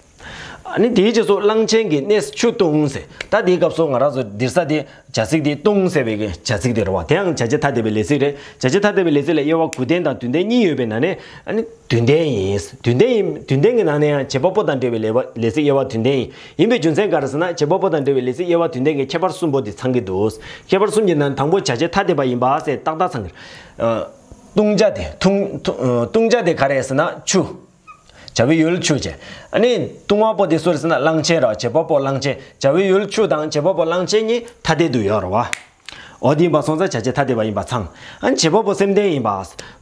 ཨ་ནི་དེའི་རྗེས་སུ་གླང་ཆེན་གྱི་སྣེས་ཆུ་བཏུང་ཟེར། ད་དེའི་སྐབས་སུ་ང་རང་ཚོ་འདིར་ས་དེ་བྱ་ཚིག་དེ་བཏུང་ཟེར་བའི་གི་བྱ་ཚིག་དེ་རེད་བ། དེའང་བྱ་བྱེད་ཐ་དད་པའི་ལས་ཚིག་རེད། བྱ་བྱེད་ཐ་དད་པའི་ལས་ཚིག་ལ་དབྱེ་བ་དགོས་ལྡན་དང་དོན་ལྡན་གཉིས་ཡོད་པའི་ནང་ནས་ཨ་ནི་དོན་ལྡན་ཡིན། དོན་ལྡན་ཡིན། དོན་ལྡན་གྱི་ནང་ནས་ཡང་བྱེད་པ་པོ་དང་འབྲེལ་བའི་ལས་པ་ལས་ཚིག་དབྱེ་བ་དོན་ལྡན་ཡིན། ཡིན་པའི་རྒྱུ་མཚན་ག་རེ་ཟེར་ན་བྱེད་པ་པོ་དང་འབྲེལ་བའི་ལས་ཚིག་དབྱེ་བ་དོན་ལྡན་གྱི་ཁྱད་པར་གསུམ་པོ་དེ་ཚང་གི་འདུག་ཁྱད་པར་གསུམ་གྱི་ནང་དང་པོ་བྱ་བྱེད་ཐ་དད་པ་ཡིན་པ་ཟེར་ཏག་ཏག་ཚང་གི། བཏུང་བྱ་དེ་བཏུང་བཏུང་བྱ་དེ་ག་རེ་ཟེར་ན་ཆུ། བྱ་བའི་ཡུལ་ཆུ་བྱས། ཨ་ནི་བཏུང་བ་པོ་དེ་སུ་རེད་ཟེར་ན་གླང་ཆེན་ར། བྱེད་པ་པོ་གླང་ཆེན། བྱ་བའི་ཡུལ་ཆུ་དང་བྱེད་པ་པོ་གླང་ཆེན་གཉིས་ཐ་དད་དུ་ཡོད་ར་བ། འོ་དེ་ཡིན་པ་སོང་ཙང་བྱ་བྱེད་ཐ་དད་པ་ཡིན་པ་ཚང་། ཨ་ནི་བྱེད་པ་པོ་སེམས་ལྡན་ཡིན་པ།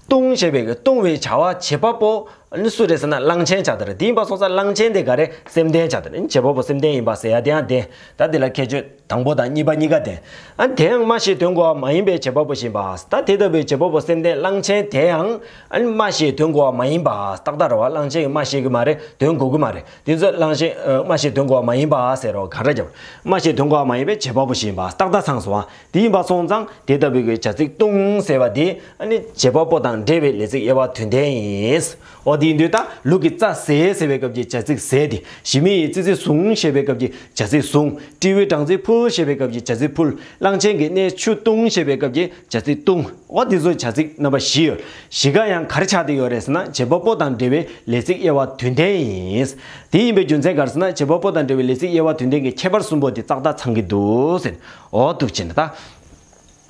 བཏུང་ཞེས་པའི་བཏུང་བའི་བྱ་བ་བྱེད་པ་པོ་ཨ་ནི་སུ་རེད་ཟེར་ན་གླང་ཆེན་ཆགས་དེ་རེད། དེ་ཡིན་པ་སོང་ཙང་གླང་ཆེན་དེ་ག་རེ་སེམས་ལྡན་ཆགས་དེ་རེད། བྱེད་པ་པོ་སེམས་ལྡན་ཡིན་པ་ཟེར་ཡ་དེ་ཡང་བདེན། ད་དེ་ལ་ཁྱད་ཆོས། དང་པོ་དང་གཉིས་པ་གཉིས་ཀ་བདེན། ཨ་དེ་ཡང་སྨྲ་ཤེས་དོན་གོ་བ་མ་ཡིན་པའི་བྱེད་པ་པོ་ཞིག་ཡིན་པ། ད་དེ་ལྟ་བུའི་བྱེད་པ་པོ་སེམས་ལྡན་གླང་ཆེན་དེ་ཡང་ཨ་ནི་སྨྲ་ཤེས་དོན་གོ་བ་མ་ཡིན་པ། ཏག་ཏག་རེད་བ། གླང་ཆེན་གྱིས་སྨྲ་ཤེས་ཀྱི་མ་རེད། དོན་གོ་གི་མ་རེད། དེ་ཚོ་གླང་ཆེན་ཨ་སྨྲ་ཤེས་དོན་གོ་བ་མ་ཡིན་པ་ཟེར་རོ་ག་རེ་རྒྱབ། སྨྲ་ཤེས་དོན་གོ་བ་མ་ཡིན་པའི་བྱེད་པ་པོ་ཞིག་ཡིན་པ་ཏག་ཏག་ཚང་སོང་བ། དེ་ཡིན་པ་སོང་ཙང་དེ་ལྟ་བུའི་གི་བྱ་ཚིག་བཏུང་ཟེར་བ་དེ་ཨ་ནི་བྱེད་པ་པོ་དང་འབྲེལ་བའི་ལས་ཚིག་དབྱེ་བ་དོན་ལྡན་ཡིན། འོ་དེ་ཡིན་དུས་ད་ལུག་གི་རྩྭ་ཟས་ཟེར་བའི་སྐབས་ཀྱི་བྱ་ཚིག་ཟས་དེ། ཞི་མི་ཡིས་ཙི་ཙི་བཟུང་ཞེས་པའི་སྐབས་ཀྱི་བྱ་ཚིག་བཟུང་། སྤྲེའུའི་སྦྲང་རྩི་ཕུལ་ཞེས་པའི་སྐབས་ཀྱི་བྱ་ཚིག་ཕུལ། གླང་ཆེན་གྱི་སྣེ་ཆུ་བཏུང་ཞེས་པའི་སྐབས་ཀྱི་བྱ་ཚིག་བཏུང་། འོ་འདི་ཚོ་བྱ་ཚིག་རྣམ་པ་བཞི་ཡོད། བཞི་ཀ་ཡང་ག་རེ་ཆགས་བསྡད་ཡོད་རེད་ཟེར་ན་བྱེད་པ་པོ་དང་འབྲེལ་བའི་ལས་ཚིག་དབྱེ་བ་དོན་ལྡན་ཡིན། དེ་ཡིན་པའི་རྒྱུ་མཚན་ག་རེ་ཟེར་ན་བྱེད་པ་པོ་དང་འབྲེལ་བའི་ལས་ཚིག་དབྱེ་བ་དོན་ལྡན་གྱི་ཁྱད་པར་གསུམ་པོ་དེ་ཏག་ཏག་ཚང་གི་འདུག་ཟེར། འོ་འདུག་བྱས་ན་ད།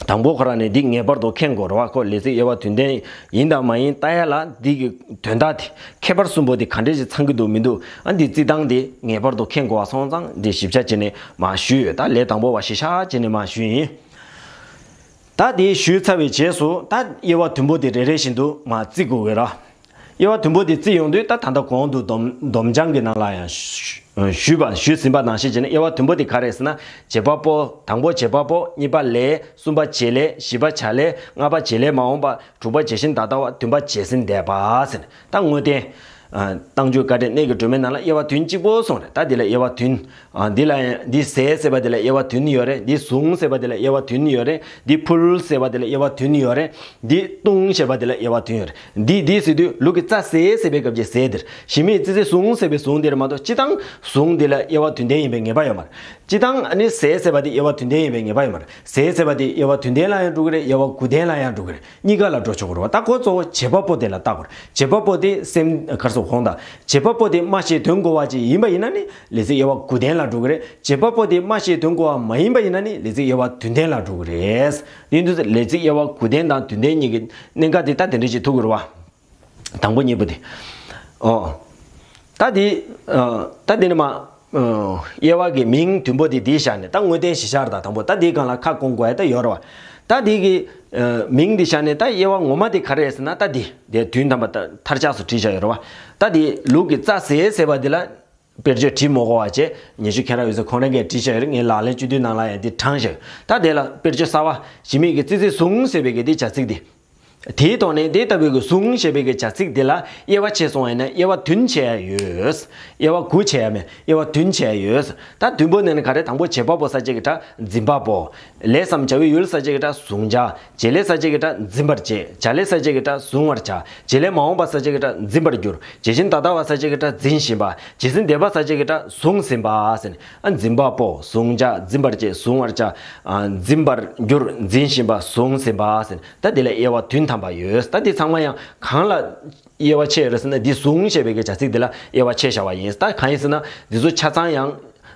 དང་པོ་ཁོ་རང་ནས་འདི་ངེས་པར་དུ་མཁྱེན་དགོས་རེད་བ། ཁོ་ལས་ཚིག་དབྱེ་བ་དོན་ལྡན་ཡིན་དང་མ་ཡིན་ལྟ་ཡ་ལ་འདི་གི་དོན་དག་དེ་ཁྱད་པར་གསུམ་པོ་དེ་ག་འདྲས་ཞིག་ཚང་གི་འདུག་མི་འདུག་ཨ་འདི་རྩིས་སྟངས་དེ་ངེས་པར་དུ་མཁྱེན་དགོས་པ་སོང་ཙང་འདི་ཞིབ་ཆ་བྱས་ནས་མར་ཞུས་ཡོད། ད་ལས་དང་པོ་བ་ཞིབ་ཆ་བྱས་ནས་མར་ཞུས་ཡིན། ད་དེ་ཞུས་ཚར་བའི་རྗེས་སུ་ད་དབྱེ་བ་བདུན་པོ་དེ་རེ་རེ་བཞིན་དུ་མར་བརྩི་དགོས་ཀྱི་རེད། དབྱེ་བ་བདུན་པོ་དེ་བརྩི་ཡོང་དུས་ད་ད་ལྟ་གོང་དུ་སྡོམ་སྡོམ་བྱང་གི་ནང་ལ་ཡང་ཞུས་པ་ཞུས་ཟིན་པ་ནང་བཞིན་བྱས་ནས་དབྱེ་བ་བདུན་པོ་དེ་ག་རེ་ཟེར་ན་བྱེད་པ་པོ། དང་པོ་བྱེད་པ་པོ། གཉིས་པ་ལས། གསུམ་པ་བྱེད་ལས། བཞི་པ་བྱ་ལས། ལྔ་པ་བྱེད་ལས་མ་འོངས་པ། དྲུག་པ་བྱེད་བཞིན་ད་ལྟ་བ། བདུན་པ་བྱས་ཟིན་འདས་པ་ཟེར་ནས་ད་དངོས་བསྟན། ཨ། རྟགས་འཇུག་དཀའ་འགྲེལ་གནད་ཀྱི་སྒྲོན་མེའི་ནང་ལ་དབྱེ་བ་བདུན་གཅིག་པོ་གསུངས་རེད། ད་འདི་ལ་དབྱེ་བ་བདུན། ཨ། འདི་ལ་ཡང་འདི་ཟས་ཟེར་བ་འདི་ལ་དབྱེ་བ་བདུན་ཡོད་རེད། འདི་བཟུང་ཟེར་བ་འདི་ལ་དབྱེ་བ་བདུན་ཡོད་རེད། འདི་ཕུལ་ཟེར་བ་འདི་ལ་དབྱེ་བ་བདུན་ཡོད་རེད། འདི་བཏུང་ཟེར་བ་འདི་ལ་དབྱེ་བ་བདུན་ཡོད་རེད། འདི་འདི་ཟེར་དུས་ལུག་གི་རྩ་ཟས་ཟེར་བའི་སྐབས་ཀྱི་ཟས་འདིར་ཞི་མིའི་ཙི་ཙི་བཟུང་ཟེར་བའི་བཟུང་འདིར་མ་གཏོགས་སྤྱི་བཏང་བཟུང་འདི་ལ་དབྱེ་བ་བདུན་ལྡན་ཡིན་པའི་ངེས་པ་ཡོད་མ་རེད། སྤྱི་བཏང་ཨ་ནི་ཟས་ཟེར་བ་འདི་དབྱེ་བ་བདུན་ལྡན་ཡིན་པའི་ངེས་པ་ཡོད་མ་རེད། ཟས་ཟེར་བ་འདི་དབྱེ་བ་བདུན་ལྡན་ལ་ཡང་འགྲོ་གི་རེད། དབྱེ་བ་དགུ་ལྡན་ལ་ཡང་འགྲོ་གི་རེད། གཉིས་ཀ་ལ་འགྲོ་ཆོག་གི་རེད་བ། ད་ཁོ་གཙོ་བོ་བྱེད་པ་པོ་དེ་ལ་བལྟ་དགོས་རེད། བྱེད་པ་པོ་དེ་སེམས་ག་རེ་ཟེར་གོང་དང་། བྱེད་པ་པོ་དེ་སྨྲ་ཤེས་དོན་གོ་བ་ཅིག་ཡིན་པ་ཡིན་ན་ནི་ལས་ཚིག་དབྱེ་བ་དགུ་ལྡན་ལ་འགྲོ་གི་རེད། བྱེད་པ་པོ་དེ་སྨྲ་ཤེས་དོན་གོ་བ་མ་ཡིན་པ་ཡིན་ན་ནི་ལས་ཚིག་དབྱེ་བ་བདུན་ལྡན་ལ་འགྲོ་གི་རེད། དེ་ཡིན་དུས་ལས་ཚིག་དབྱེ་བ་དགུ་ལྡན་དང་བདུན་ལྡན་གཉིས་ཀྱི་གནད་འགག་དེ་ད་དེ་འདྲ་ཞིག་ཐུག་གི་རེད་བ། དང་པོ་གཉིས་པོ་དེ། ཨོ། ད་དེ། ཨ། ད་དེ་ནི་མ། ཨ། དབྱེ་བ་གི་མིང་བདུན་པོ་དེ་དེའི་ཞག་ནས་ད་དངོས་བསྟན་གཞི་བཞག་དང་དང་པོ་ད་དེའི་སྒང་ལ་ཁ་སྐོང་དགོས་ཡ་ད་ཡོད་རེད་བ། ད་དེ་གི། ཨ། མིང་དེ་བཞག་ནས་ད་དབྱེ་བ་ངོ་མ་དེ་ག་རེ་རེད་ཟེར་ན། ད་དེ་དེ་བདུན་ཐམ་པ་ད་མཐར་ཆགས་སུ་བྲིས་བཞག་ཡོད་རེད་བ། ད་དེ་ལུག་གི་རྩ་ཟས་ཟེར་བ་དེ་ལ། དཔེར་བརྗོད་བྲིས་མ་དགོས་པ་བྱས། ཉེ་ཞུ་ཁྱེད་རང་ཡོད་ཚད་ཁོང་རང་གིས་བྲིས་བཞག་ཡོད་རེད། ངས་ལག་ལེན་བཅུད་བསྡུས་ནང་ལ་ཡང་འདི་དྲངས་བཞག་ཡོད། ད་དེ་ལ་དཔེར་བརྗོད་གསར་བ། ཞི་མི་གི་ཙི་ཙི་བཟུང་ཟེར་བའི་གི་འདི་བྱ་ཚིག་འདི། དེའི་ཐོག་ནས་དེ་ལྟ་བུའི་གི་བཟུང་ཞེས་པའི་གི་བྱ་ཚིག་འདི་ལ་དབྱེ་བ་ཕྱེ་སོང་བ་ཡིན་ན་དབྱེ་བ་བདུན་ཕྱེ་ཡ་ཡོད། དབྱེ་བ་དགུ་ཕྱེ་ཡ་མེད། དབྱེ་བ་བདུན་ཕྱེ་ཡ་ཡོད། ད་བདུན་པོ་ནས་ནི་ག་རེ། དང་པོ་བྱེད་པ་པོ་ས་བཅད་ཀྱི་སྒྲ་འཛིན་པ་པོ། ལས་སམ་བྱ་བའི་ཡུལ་ས་བཅད་ཀྱི་སྒྲ་བཟུང་བྱ། བྱེད་ལས་ས་བཅད་ཀྱི་སྒྲ་འཛིན་པར་བྱེད། བྱ་ལས་ས་བཅད་ཀྱི་སྒྲ་བཟུང་བར་བྱ། བྱེད་ལས་མ་འོངས་པ་ས་བཅད་ཀྱི་སྒྲ་འཛིན་པར་འགྱུར། བྱེད་ཕྱིན་ད་ལྟ་བ་ས་བཅད་ཀྱི་སྒྲ་འཛིན་བཞིན་པ། བྱེད་ཟིན་འདས་པ་ས་བཅད་ཀྱི་སྒྲ་བཟུང་ཟིན་པ་ཟེར་ནས། ཨ། འཛིན་པ་པོ། བཟུང་བྱ། འཛིན་པར་བྱེད། བཟུང་བར་བྱ། ཨ། འཛིན་པར་འགྱུར། འཛིན་བཞིན་པ། བཟུང་ཟིན་པ་ཟེར་ནས། ད་དེ་ལ་དབྱེ་བ་བདུན་ཐམ་པ་ཡོད། ད་དེ་ཚང་མ་ཡང་གང་ལ་དབྱེ་བ་ཕྱེ་ཡོད་རེད་ཟེར་ན། འདི་བཟུང་ཞེས་པའི་གི་བྱ་ཚིག་འདི་ལ་དབྱེ་བ་ཕྱེ་བཞག་པ་ཡིན། ད་གང་ཡིན་ཟེར་ན། འདི་ཚོ་ཆ་ཚང་ཡང་།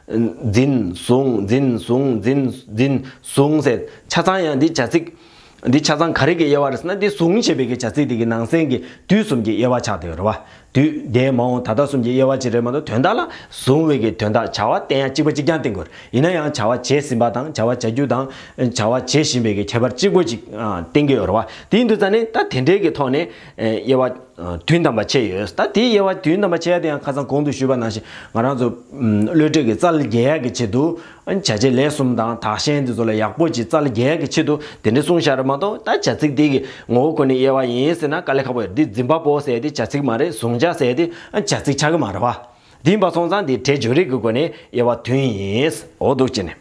འཛིན། བཟུང་། འཛིན། བཟུང་། འཛིན། འཛིན། བཟུང་ཟེར་ཆ་ཚང་ཡང་འདི་བྱ་ཚིག་འདི་ཆ་ཚང་ག་རེ་གི་དབྱེ་བ་རེད་ཟེར་ན། འདི་བཟུང་ཞེས་པའི་གི་བྱ་ཚིག་འདི་གི་ནང་གསེས་ཀྱི་དུས་གསུམ་གྱི་དབྱེ་བ་ཆགས་བསྡད་ཡོད་རེད་བ། དུས་འདས་མ་འོངས་ད་ལྟ་གསུམ་གྱི་དབྱེ་བ་ཅིག་རེད་མ་གཏོགས། དོན་དག་ལ་བཟུང་བའི་གི་དོན་དག་བྱ་བ་བསྟན་ཡ་གཅིག་པ་གཅིག་རྐྱང་བསྟན་དགོས་རེད། ཡིན་ན་ཡང་བྱ་བ་བྱས་ཟིན་པ་དང་བྱ་བ་བྱ་རྒྱུ་དང་བྱ་བ་བྱེད་བཞིན་པའི་གི་ཁྱད་པར་གཅིག་པོ་གཅིག་ཨ། བསྟན་གྱི་ཡོད་རེད་བ། དེ་ཡིན་དུས་ཙང་ནས་ད་དེ་འདྲའི་གི་ཐོག་ནས་ཨེ། དབྱེ་བ་ཨ། བདུན་ཐམ་པ་ཕྱེ་ཡོད། ད་དེའི་དབྱེ་བ་བདུན་ཐམ་པ་ཕྱེ་ཡ་དེ་ཡང་ཁ་སང་གོང་དུ་ཞུས་པ་ནང་བཞིན་ང་རང་ཚོ་ཨམ། བློ་གྲོས་ཀྱི་རྩལ་རྒྱས་ཡ་གི་ཆེད་དུ། བྱ་བྱེད་ལས་གསུམ་དང་དག་ཞན་འདི་ཚོ་ལ་ཡག་པོ་ཅིག་རྩལ་རྒྱས་ཀྱི་ཆེད་དུ་དེ་འདྲ་གསུངས་བཞག་རེད་མ་གཏོགས། ད་བྱ་ཚིག་འདི་གི་ངོ་བོ་ཁོ་ནས་དབྱེ་བ་ཡིན་ཟེར་ན་དཀའ་ལས་ཁག་པོ་ཡོད། འདི་འཛིན་པ་པོ་ཟེར་ཡ་དེ་བྱ་ཚིག་མ་རེད། བཟུང་བྱ་ཟེར་ཡ་དེ་བྱ་ཚིག་ཆགས་ཀྱི་མ་རེད་བ། འདི་ཡིན་པ་སོང་ཙང་འདི་སྒྲས་སྦྱོར་རིགས་ཀྱི་སྒོ་ནས་དབྱེ་བ་བདུན་ཡིན། འོ་འདུག་བྱས་ནས།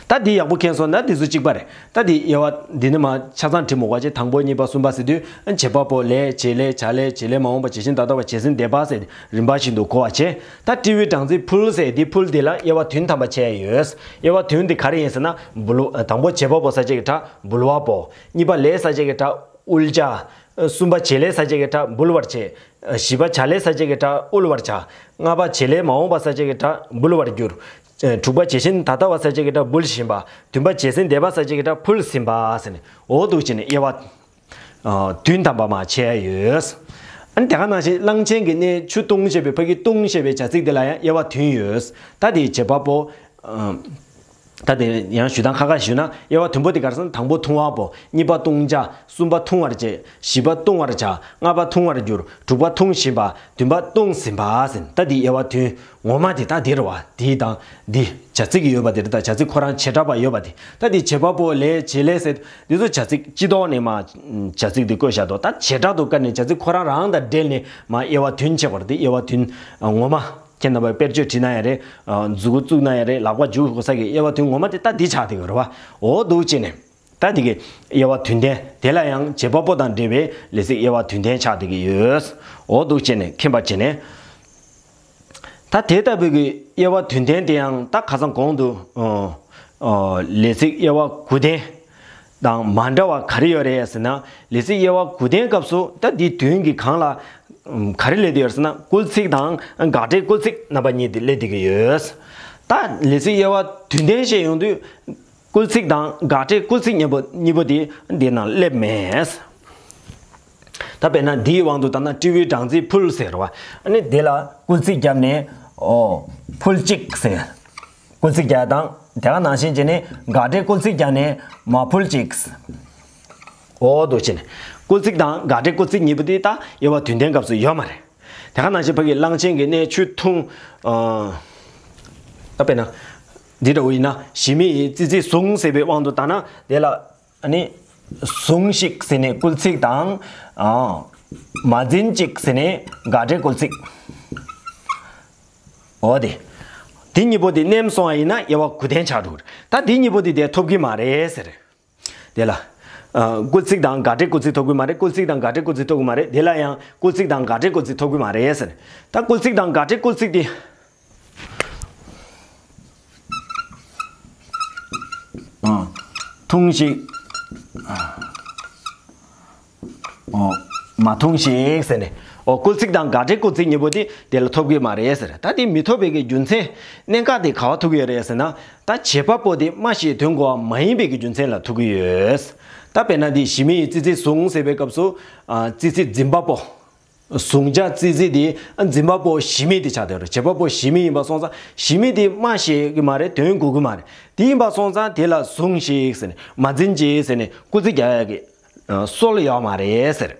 ད་འདི་ཡག་པོ་མཁྱེན་སོང་ན་འདི་ཚོ་གཅིག་པ་རེད། ད་འདི་དབྱེ་བ་འདི་ནི་མ་ཆ་ཚང་བྲིས་མ་དགོས་པ་བྱས། དང་པོ་གཉིས་པ་གསུམ་པ་ཟེར་དུས། བྱེད་པ་པོ། ལས། བྱེད་ལས། བྱ་ལས། བྱེད་ལས་མ་འོངས་པ། བྱེད་ཕྱིན་ད་ལྟ་བ། བྱས་ཟིན་འདས་པ་ཟེར་རིམ་པ་བཞིན་དུ་གོ་བ་བྱས། ད་སྤྲེའུའི་སྦྲང་རྩི་ཕུལ་ཟེར་འདི་ཕུལ་འདི་ལ་དབྱེ་བ་བདུན་ཐམ་པ་ཕྱེ་ཡོད། དབྱེ་བ་བདུན་འདི་ག་རེ་ཡིན་ཟེར་ན། འབུལ། དང་པོ་བྱེད་པ་པོ་ས་བཅད་ཀྱི་སྒྲ་འབུལ་བ་པོ། གཉིས་པ་ལས་ས་བཅད་ཀྱི་སྒྲ་དབུལ་བྱ། གསུམ་པ་བྱེད་ལས་ས་བཅད་ཀྱི་སྒྲ་འབུལ་བར་བྱེད། བཞི་པ་བྱ་ལས་ས་བཅད་ཀྱི་སྒྲ་དབུལ་བར་བྱ། ལྔ་པ་བྱེད་ལས་མ་འོངས་པ་ས་བཅད་ཀྱི་སྒྲ་འབུལ་བར་འགྱུར། དྲུག་པ་བྱེད་ཕྱིན་ད་ལྟ་བ་ས་བཅད་ཀྱི་སྒྲ་འབུལ་བཞིན་པ། བདུན་པ་བྱས་ཟིན་འདས་པ་ས་བཅད་ཀྱི་སྒྲ་ཕུལ་ཟིན་པ་ཟེར་ནས། འོ་འདུག་བྱས་ནས་དབྱེ་བ་ཨ། བདུན་ཐམ་པ་མ་ཕྱེ་ཡ་ཡོད། ཨ་ནི་དེ་ག་ནང་བཞིན་གླང་ཆེན་གྱི་སྣའི་ཆུ་བཏུང་ཞེས་པའི་ཕ་གི་བཏུང་ཞེས་པའི་བྱ་ཚིག་འདི་ལ་ཡང་དབྱེ་བ་བདུན་ཡོད། ད་དེ་བྱེད་པ་པོ། ཨ། ད་དེ་ཡང་ཞུ་སྟངས་ཁ་ཁ་ཞུས་ན། དབྱེ་བ་བདུན་པོ་དེ་ག་རེ་ཟེར་ན། དང་པོ་བཏུང་བ་པོ། གཉིས་པ་བཏུང་བྱ། གསུམ་པ་འཐུང་བར་བྱེད། བཞི་པ་བཏུང་བར་བྱ། ལྔ་པ་འཐུང་བར་འགྱུར། དྲུག་པ་འཐུང་བཞིན་པ། བདུན་པ་བཏུང་ཟིན་པ་ཟེར། ད་འདི་དབྱེ་བ་བདུན་ངོ་མ་དེ་ད་འདི་རེད་བ། འདི་དང་འདི་བྱ་ཚིག་གི་ཡོད་པ་དེ་རེད། ད་བྱ་ཚིག་ཁོ་རང་བྱེ་བྲག་པ་ཡོད་པ་དེ། ད་འདི་བྱེད་པ་པོ། ལས། བྱེད་ལས་ཟེར་འདི་ཚོ་བྱ་ཚིག་སྤྱི་ལྡོག་ནས་མ་བྱ་ཚིག་འདི་བཀོད་བཞག་འདུག་ད་བྱེ་བྲག་ཏུ་བཀར་ནས་བྱ་ཚིག་ཁོ་རང་རང་དང་འབྲེལ་ནས་མ་དབྱེ་བ་བདུན་ཕྱེ་བར་འདི་དབྱེ་བ་བདུན་ངོ་མ། ཁྱེད་རྣམ་པས་དཔེར་བརྗོད་བྲིས་ན་ཡང་རེད། ཨ། མཛུ་གུ་བཙུགས་ན་ཡང་རེད། ལག་པ་འཇུ་དགོས་ས་གི་དབྱེ་བ་བདུན་ངོ་མ་དེ་ད་འདི་ཆགས་བསྡད་ཀྱི་རེད་བ། འོ་འདུག་བྱས་ནས། ད་འདི་གི་དབྱེ་བ་བདུན་ལྡན་དེ་ལ་ཡང་བྱེད་པ་པོ་དང་འབྲེལ་བའི་ལས་ཚིག་དབྱེ་བ་བདུན་ལྡན་ཆགས་བསྡད་ཀྱི་ཡོད། འོ་འདུག་བྱས་ནས་མཁྱེན་པར་བྱས་ནས། ད་དེ་ལྟ་བུའི་གི་དབྱེ་བ་བདུན་ལྡན་དེ་ཡང་ད་ཁ་སང་གོང་དུ། ཨ། ཨ། ལས་ཚིག་དབྱེ་བ་དགུ་ལྡན་དང་མ་འདྲ་བ་ག་རེ་ཡོད་རེད་ཟེར་ན། ལས་ཚིག་དབྱེ་བ་དགུ་ལྡན་སྐབས་སུ་ད་འདི་བདུན་གྱི་སྒང་ལ་ག་རེ་སླེབས་བསྡད་ཡོད་ཟེར་ན། སྐུལ་ཚིག་དང་དགག་སྒྲའི་སྐུལ་ཚིག་རྣམ་པ་གཉིས་དེ་སླེབས་བསྡད་ཀྱི་ཡོད། ད་ལས་ཚིག་དབྱེ་བ་བདུན་ལྡན་བཤད་ཡོང་དུས། སྐུལ་ཚིག་དང་དགག་སྒྲའི་སྐུལ་ཚིག་གཉིས་པོ་གཉིས་པོ་དེ་འདི་ནང་སླེབས་མེད། ད་དཔེར་ན་འདིའི་དབང་དུ་བཏང་ན། སྤྲེའུའི་སྦྲང་རྩི་ཕུལ་ཟེར་བ། ཨ་ནི་དེ་ལ་སྐུལ་ཚིག་བརྒྱབ་ནས། ཨོ། ཕུལ་གཅིག་ཟེར། སྐུལ་ཚིག་བརྒྱབ་དང་། དེ་ག་ནང་བཞིན་བྱས་ནས་དགག་སྒྲའི་སྐུལ་ཚིག་བརྒྱབ་ནས་མ་ཕུལ་གཅིག། འོ་འདུག་བྱས་ནས་སྐུལ་ཚིག་དང་དགག་སྒྲའི་སྐུལ་ཚིག་གཉིས་པོ་དེ་ད་དབྱེ་བ་བདུན་ལྡན་སྐབས་སུ་ཡོད་མ་རེད། དེ་ག་ནང་བཞིན་ཕ་གི་གླང་ཆེན་གྱི་སྣའི་ཆུ་འཐུང་། ཨ། ད་དཔེར་ན་འདི་འདྲ་བོ་ཡིན་ན། ཞི་མི་ཡིས་ཙི་ཙི་བཟུང་ཟེར་བའི་དབང་དུ་བཏང་ན། དེ་ལ་ཨ་ནི་བཟུང་ཞིག་ཟེར་ནས་སྐུལ་ཚིག་དང་། ཨ། མ་འཛིན་ཅིག་ཟེར་ནས་དགག་སྒྲའི་སྐུལ་ཚིག་འོ་དེ། དེ་གཉིས་པོ་དེ་མནན་སོང་བ་ཡིན་ན་དབྱེ་བ་གོ་དོན་ཆགས་འགྲོ་གི་རེད། ད་དེ་གཉིས་པོ་དེ་དེ་ཐོབ་ཀྱི་མ་རེད་ཟེར། དེ་ལ། ཨ། སྐུལ་ཚིག་དང་དགག་སྒྲའི་སྐུལ་ཚིག་ཐོབ་ཀྱི་མ་རེད། སྐུལ་ཚིག་དང་དགག་སྒྲའི་སྐུལ་ཚིག་ཐོབ་ཀྱི་མ་རེད། དེ་ལ་ཡང་སྐུལ་ཚིག་དང་དགག་སྒྲའི་སྐུལ་ཚིག་ཐོབ་ཀྱི་མ་རེད་ཟེར། ད་སྐུལ་ཚིག་དང་དགག་སྒྲའི་སྐུལ་ཚིག་དེ། ཨ། ཐུང་ཞིག་ཨོ། མ་ཐུང་ཞིག་ཟེར་ནས། ཨོ། སྐུལ་ཚིག་དང་དགག་སྒྲའི་སྐུལ་ཚིག་གཉིས་པོ་དེ་དེ་ལ་ཐོབ་ཀྱི་མ་རེད་ཟེར། ད་དེ་མི་ཐོབ་པའི་གི་རྒྱུ་མཚན། གནད་འགག་དེ་ག་བ་ཐུག་གི་ཡོད་རེད་ཟེར་ན། ད་བྱེད་པ་པོ་དེ་སྨྲ་ཤེས་དོན་གོ་བ་མ་ཡིན་པའི་གི་རྒྱུ་མཚན་ལ་ཐུག་གི་ཡོད། ད་དཔེར་ན་དེ་གཞི་མི་ཡི་ཙི་ཙི་བཟུང་ཟེར་བའི་སྐབས་སུ། ཨ། ཙི་ཙི་འཛིན་པ་པོ། བཟུང་བྱ་ཙི་ཙི་དེ་འཛིན་པ་པོ་གཞི་མི་དེ་ཆགས་བསྡད་ཡོད་རེད། བྱེད་པ་པོ་གཞི་མི་ཡིན་པ་སོང་ཙང་གཞི་མི་དེ་སྨྲ་ཤེས་ཀྱི་མ་རེད། དོན་གོ་གི་མ་རེད། དེ་ཡིན་པ་སོང་ཙང་དེ་ལ་བཟུང་ཞིག་ཟེར་ནས་མ་འཛིན་ཅིག་ཟེར་ནས་སྐུལ་ཚིག་རྒྱག་ཡག་གི་སྲོལ་ཡོད་མ་རེད་ཟེར།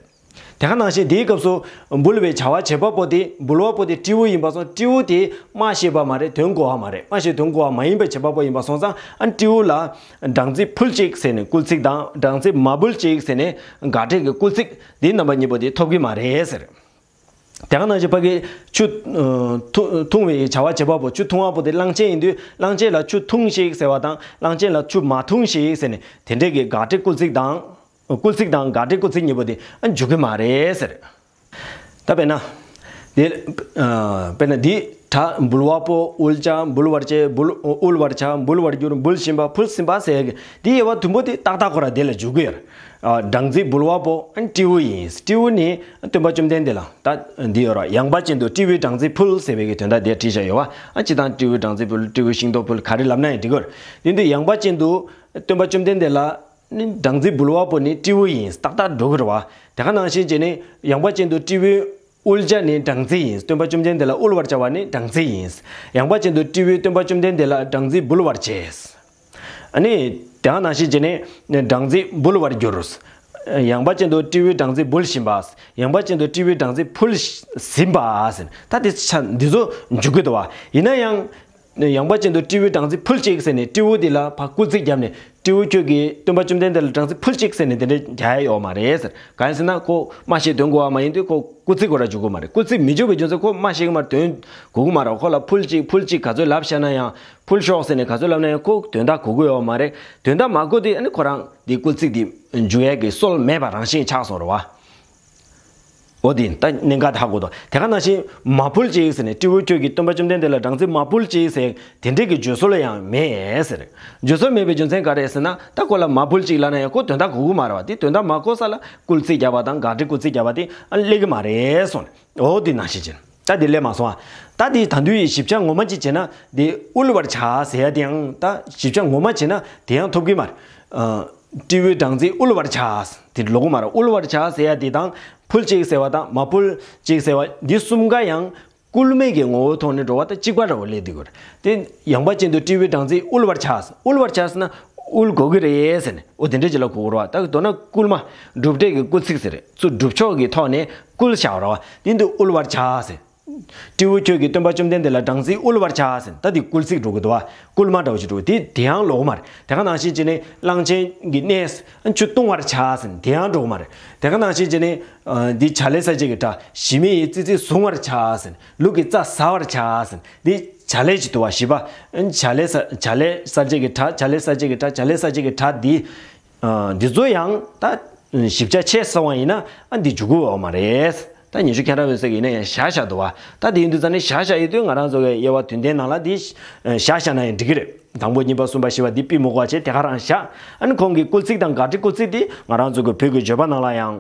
དེ་ག་ནང་བཞིན་དེའི་སྐབས་སུ་འབུལ་བའི་བྱ་བ་བྱེད་པ་པོ་དེ་འབུལ་བ་པོ་དེ་སྤྲེའུ་ཡིན་པ་སོང་སྤྲེའུ་དེ་སྨྲ་ཤེས་པ་མ་རེད། དོན་གོ་བ་མ་རེད། སྨྲ་ཤེས་དོན་གོ་བ་མ་ཡིན་པའི་བྱེད་པ་པོ་ཡིན་པ་སོང་ཙང་ཨ་སྤྲེའུ་ལ་སྦྲང་རྩི་ཕུལ་ཅིག་ཟེར་ནས་སྐུལ་ཚིག་དང་སྦྲང་རྩི་མ་ཕུལ་ཅིག་ཟེར་ནས་དགག་སྒྲའི་གི་སྐུལ་ཚིག་དེ་རྣམ་པ་གཉིས་པོ་དེ་ཐོབ་ཀྱི་མ་རེད་ཟེར། དེ་ག་ནང་བཞིན་ཕ་གི་ཆུ། ཨ། འཐུང་འཐུང་བའི་བྱ་བ་བྱེད་པ་པོ་ཆུ་འཐུང་བ་པོ་དེ་གླང་ཆེན་ཡིན་དུས་གླང་ཆེན་ལ་ཆུ་འཐུང་ཞིག་ཟེར་བ་དང་གླང་ཆེན་ལ་ཆུ་མ་འཐུང་ཞིག་ཟེར་ནས་དེ་འདྲས་ཀྱི་དགག་སྒྲའི་སྐུལ་ཚིག་དང་། སྐུལ་ཚིག་དང་དགག་སྒྲའི་སྐུལ་ཚིག་གཉིས་པོ་དེ་ཨ་འཇུག་གི་མ་རེད་ཟེར། ད་དཔེར་ན། དེ། ཨ། དཔེར་ན་འདི་གྲ་འབུལ་བ་པོ་འབུལ་བྱ་འབུལ་བར་བྱེད་འབུལ་འབུལ་བར་བྱ་འབུལ་བར་འགྱུར་འབུལ་བཞིན་པ་ཕུལ་ཟིན་པ་ཟེར་གི་འདི་དབྱེ་བ་བདུན་པོ་དེ་ཏག་ཏག་ཁོ་ར་དེ་ལ་འཇུག་གི་ཡོད་རེད། ཨ། སྦྲང་རྩི་འབུལ་བ་པོ་ཨ་སྤྲེའུ་ཡིན། སྤྲེའུ་ནི་སྟོན་པ་བཅོམ་ལྡན་འདས་ལ་ད་འདི་ཡོད་ར། ཡངས་པ་ཅན་དུ་སྤྲེའུའི་སྦྲང་རྩི་ཕུལ་ཟེར་བའི་གི་དོན་དག་དེ་བྲིས་བཞག་ཡོད་བ། ཨ་སྤྱིར་བཏང་སྤྲེའུའི་སྦྲང་རྩི་ཕུལ་སྤྲེའུའི་ཤིང་ཏོག་ཕུལ་ག་རེ་ལབ་ན་ཡང་འགྲིག་གི་ཡོད་རེད། དེ་དུས་ཡངས་པ་ཅན་དུ་སྟོན་པ་བཅོམ་ལྡན་འདས་ལ། ནི་སྦྲང་རྩི་འབུལ་བ་པོ་ནི་སྤྲེའུ་ཡིན་ཏག་ཏག་འགྲོ་གི་རེད་བ། དེ་ག་ནང་བཞིན་བྱས་ནས་ཡངས་པ་ཅན་དུ་སྤྲེའུའི་དབུལ་བྱ་ནི་སྦྲང་རྩི་ཡིན། སྟོན་པ་བཅོམ་ལྡན་འདས་ལ་དབུལ་བར་བྱ་བ་ནི་སྦྲང་རྩི་ཡིན། ཡངས་པ་ཅན་དུ་སྤྲེའུས་སྟོན་པ་བཅོམ་ལྡན་འདས་ལ་སྦྲང་རྩི་འབུལ་བར་བྱེད། ཨ་ནི། དེ་ག་ནང་བཞིན་བྱས་ནས་སྦྲང་རྩི་འབུལ་བར་འགྱུར། ཡངས་པ་ཅན་དུ་སྤྲེའུས་སྦྲང་རྩི་འབུལ་བཞིན་པ། ཡངས་པ་ཅན་དུ་སྤྲེའུས་སྦྲང་རྩི་ཕུལ་ཟིན་པ་ཟེར། ད་དེ་ཆ་འདི་ཚོ་འཇུག་གི་འདུག་བ། ཡིན་ན་ཡང་། ཡངས་པ་ཅན་དུ་སྤྲེའུས་སྦྲང་རྩི་ཕུལ་ཅིག་ཟེར་ནས་སྤྲེའུ་དེ་ལ་ཕར་སྐུལ་ཚིག་བརྒྱབ་ནས་སྤྲེའུ་ཁྱོད་ཀྱིས་སྟོན་པ་བཅོམ་ལྡན་འདས་ལ་སྦྲང་རྩི་ཕུལ་ཅིག་ཟེར་ནས་དེ་འདྲ་རྒྱག་ཡ་ཡོད་མ་རེད་ཟེར། གང་ཡིན་ཟེར་ན་ཁོ་སྨྲ་ཤེས་དོན་གོ་བ་མ་ཡིན་དུས་ཁོ་སྐུལ་ཚིག་ཁོ་ར་འཇུག་གི་མ་རེད། སྐུལ་ཚིག་མི་འཇུག་པའི་རྒྱུ་མཚན་ཁོ་སྨྲ་ཤེས་ཀྱི་མ་རེད། དོན་གོ་གི་མ་རེད། ཁོ་ལ་ཕུལ་ཅིག་ཕུལ་ཅིག་ག་ཚོད་ལབ་བཞག་ན་ཡང་ཕུལ་ཤོག་ཟེར་ནས་ག་ཚོད་ལབ་ན་ཡང་ཁོ་དོན་དག་གོ་གི་ཡོད་མ་རེད། དོན་དག་མ་གོ་དུས་ཨ་ནི་ཁོ་རང་དེ་སྐུལ་ཚིག་དེ་འཇུག་ཡ་གི་སྲོལ་མེད་པ་རང་བཞིན་ཆགས་སོང་རེད་བ། འོ་དེ་ད་གནད་འགག་ཧ་གོ་དོ། དེ་ག་ནང་བཞིན་མ་ཕུལ་ཅིག་ཟེར་ནས་སྤྲེའུ་ཁྱོད་ཀྱིས་སྟོན་པ་བཅོམ་ལྡན་འདས་ལ་སྦྲང་རྩི་མ་ཕུལ་ཅིག་ཟེར་དེ་འདྲས་ཀྱི་བརྗོད་སྲོལ་ཡང་མེད་ཟེར། བརྗོད་སྲོལ་མེད་པའི་རྒྱུ་མཚན་ག་རེ་ཟེར་ན་ད་ཁོ་ལ་མ་ཕུལ་ཅིག་ལབ་ན་ཡང་ཁོ་དོན་དག་གོ་གི་མ་རེད་བ། དེ་དོན་དག་མ་གོ་ས་ལ་སྐུལ་ཚིག་བརྒྱབ་པ་དང་དགག་སྒྲའི་སྐུལ་ཚིག་བརྒྱབ་པ་དེ་ཨ་སླེབས་ཀྱི་མ་རེད་སོང་། འོ་དེ་ནང་བཞིན་བྱས་ན་ད་དེ་སླེབས་མ་སོང་ཨ། ད་དེ་ད་དུང་ཞིབ་ཆ་ངོ་མ་ཅིག་བྱས་ན་དེ་དབུལ་བར་བྱ་ཟེར་ཡ་དེའང་ད་ཞིབ་ཆ་ངོ་མ་བྱས་ན་དེ་ཡང་ཐོབ་ཀྱི་མ་རེད། ཨ། སྤྲེའུའི་སྦྲང་རྩི་དབུལ་བར་བྱ། དེ་ལོག་མ་རེད། དབུལ་བར་བྱ་ཟེར་ཡ་དེ་དང་ཕུལ་ཅིག་ཟེར་བ་དང་མ་ཕུལ་ཅིག་ཟེར་བ་འདི་གསུམ་ཀ་ཡང་སྐུལ་མའི་གི་ངོ་བོའི་ཐོག་ནས་འགྲོ་བ་དང་གཅིག་པ་འདྲ་བོ་སླེབས་བསྡད་ཡོད་རེད། དེ་ཡངས་པ་ཅན་དུ་སྤྲེའུའི་སྦྲང་རྩི་དབུལ་བར་བྱ། དབུལ་བར་བྱ་ཟེར་ན་དབུལ་དགོས་ཀྱི་རེད་ཟེར་ནས་འོ་དེ་འདྲ་ཅིག་ལ་གོ་དགོས་རེད་བ། ད་མདོར་ན་སྐུལ་མ་གྲུབ་འབྲས་ཀྱི་སྐུལ་ཚིག་ཟེར་རེད། ཚུར་སྒྲུབ་ཕྱོགས་ཀྱི་ཐོག་ནས་བསྐུལ་བཞག་པ་རེད་བ། དེ་འདི་དབུལ་བར་བྱ་ཟེར། སྤྲེའུ་ཁྱོད་ཀྱིས་སྟོན་པ་བཅོམ་ལྡན་འདས་ལ་སྦྲང་རྩི་དབུལ་བར་བྱ་ཟེར། ད་འདི་སྐུལ་ཚིག་འགྲོ་གི་འདུག་བ། སྐུལ་མ་འདྲ་བོ་ཞིག་འགྲོ་གི། དེ་དེ་ཡང་ལོག་མ་རེད། དེ་ག་ནང་བཞིན་བྱས་ནས་གླང་ཆེན་གྱི་གནས་ཆུ་བཏུང་བར་བྱ་ཟེར། དེ་ཡང་འགྲོ་གི་མ་རེད། དེ་ག་ནང་བཞིན་བྱས་ནས་ཨ་འདི་བྱ་ལས་གསལ་བྱེད་ཀྱི་སྒྲ་གཞི་མི་ཡི་ཙི་ཙི་བཟུང་བར་བྱ་ཟེར། ལུག་གི་རྩྭ་ཟ་བར་བྱ་ཟེར། འདི་བྱ་ལས་ཀྱི་འདུག་བ། བཞི་པ། བྱ་ལས་གསལ་བྱ་ལས་གསལ་བྱེད་ཀྱི་སྒྲ་བྱ་ལས་གསལ་བྱེད་ཀྱི་སྒྲ་བྱ་ལས་གསལ་བྱེད་ཀྱི་སྒྲ་འདི། ཨ་འདི་ཚོ་ཡང་ད་ཞིབ་ཆ་ཆེ་སོང་བ་ཡིན་ན་ཨ་འདི་འཇུག་གི་ཡོད་མ་རེད། ད་ཉི་ཤུ་ཁ་ར་བའི་ས་གི་ཡིན་ན་ཡང་བཞག་བཞག་འདུག་བ། ད་དེ་ཡིན་དུས་ཙང་ནས་བཞག་བཞག་ཡོད་དུས་ང་རང་ཚོ་གི་དབྱེ་བ་དོན་ལྡན་ནང་ལ་འདི་བཞག་བཞག་ན་ཡང་འགྲིག་གི་རེད། དང་པོ་གཉིས་པ་གསུམ་པ་བཞི་པ་འདི་ཕུད་མི་དགོས་པ་བྱས་དེ་ག་རང་བཞག་ཨ་ནི་ཁོང་གི་སྐུལ་ཚིག་དང་དགག་སྒྲའི་སྐུལ་ཚིག་འདི་ང་རང་ཚོ་གི་བོད་ཀྱི་བརྗོད་པ་ནང་ལ་ཡང་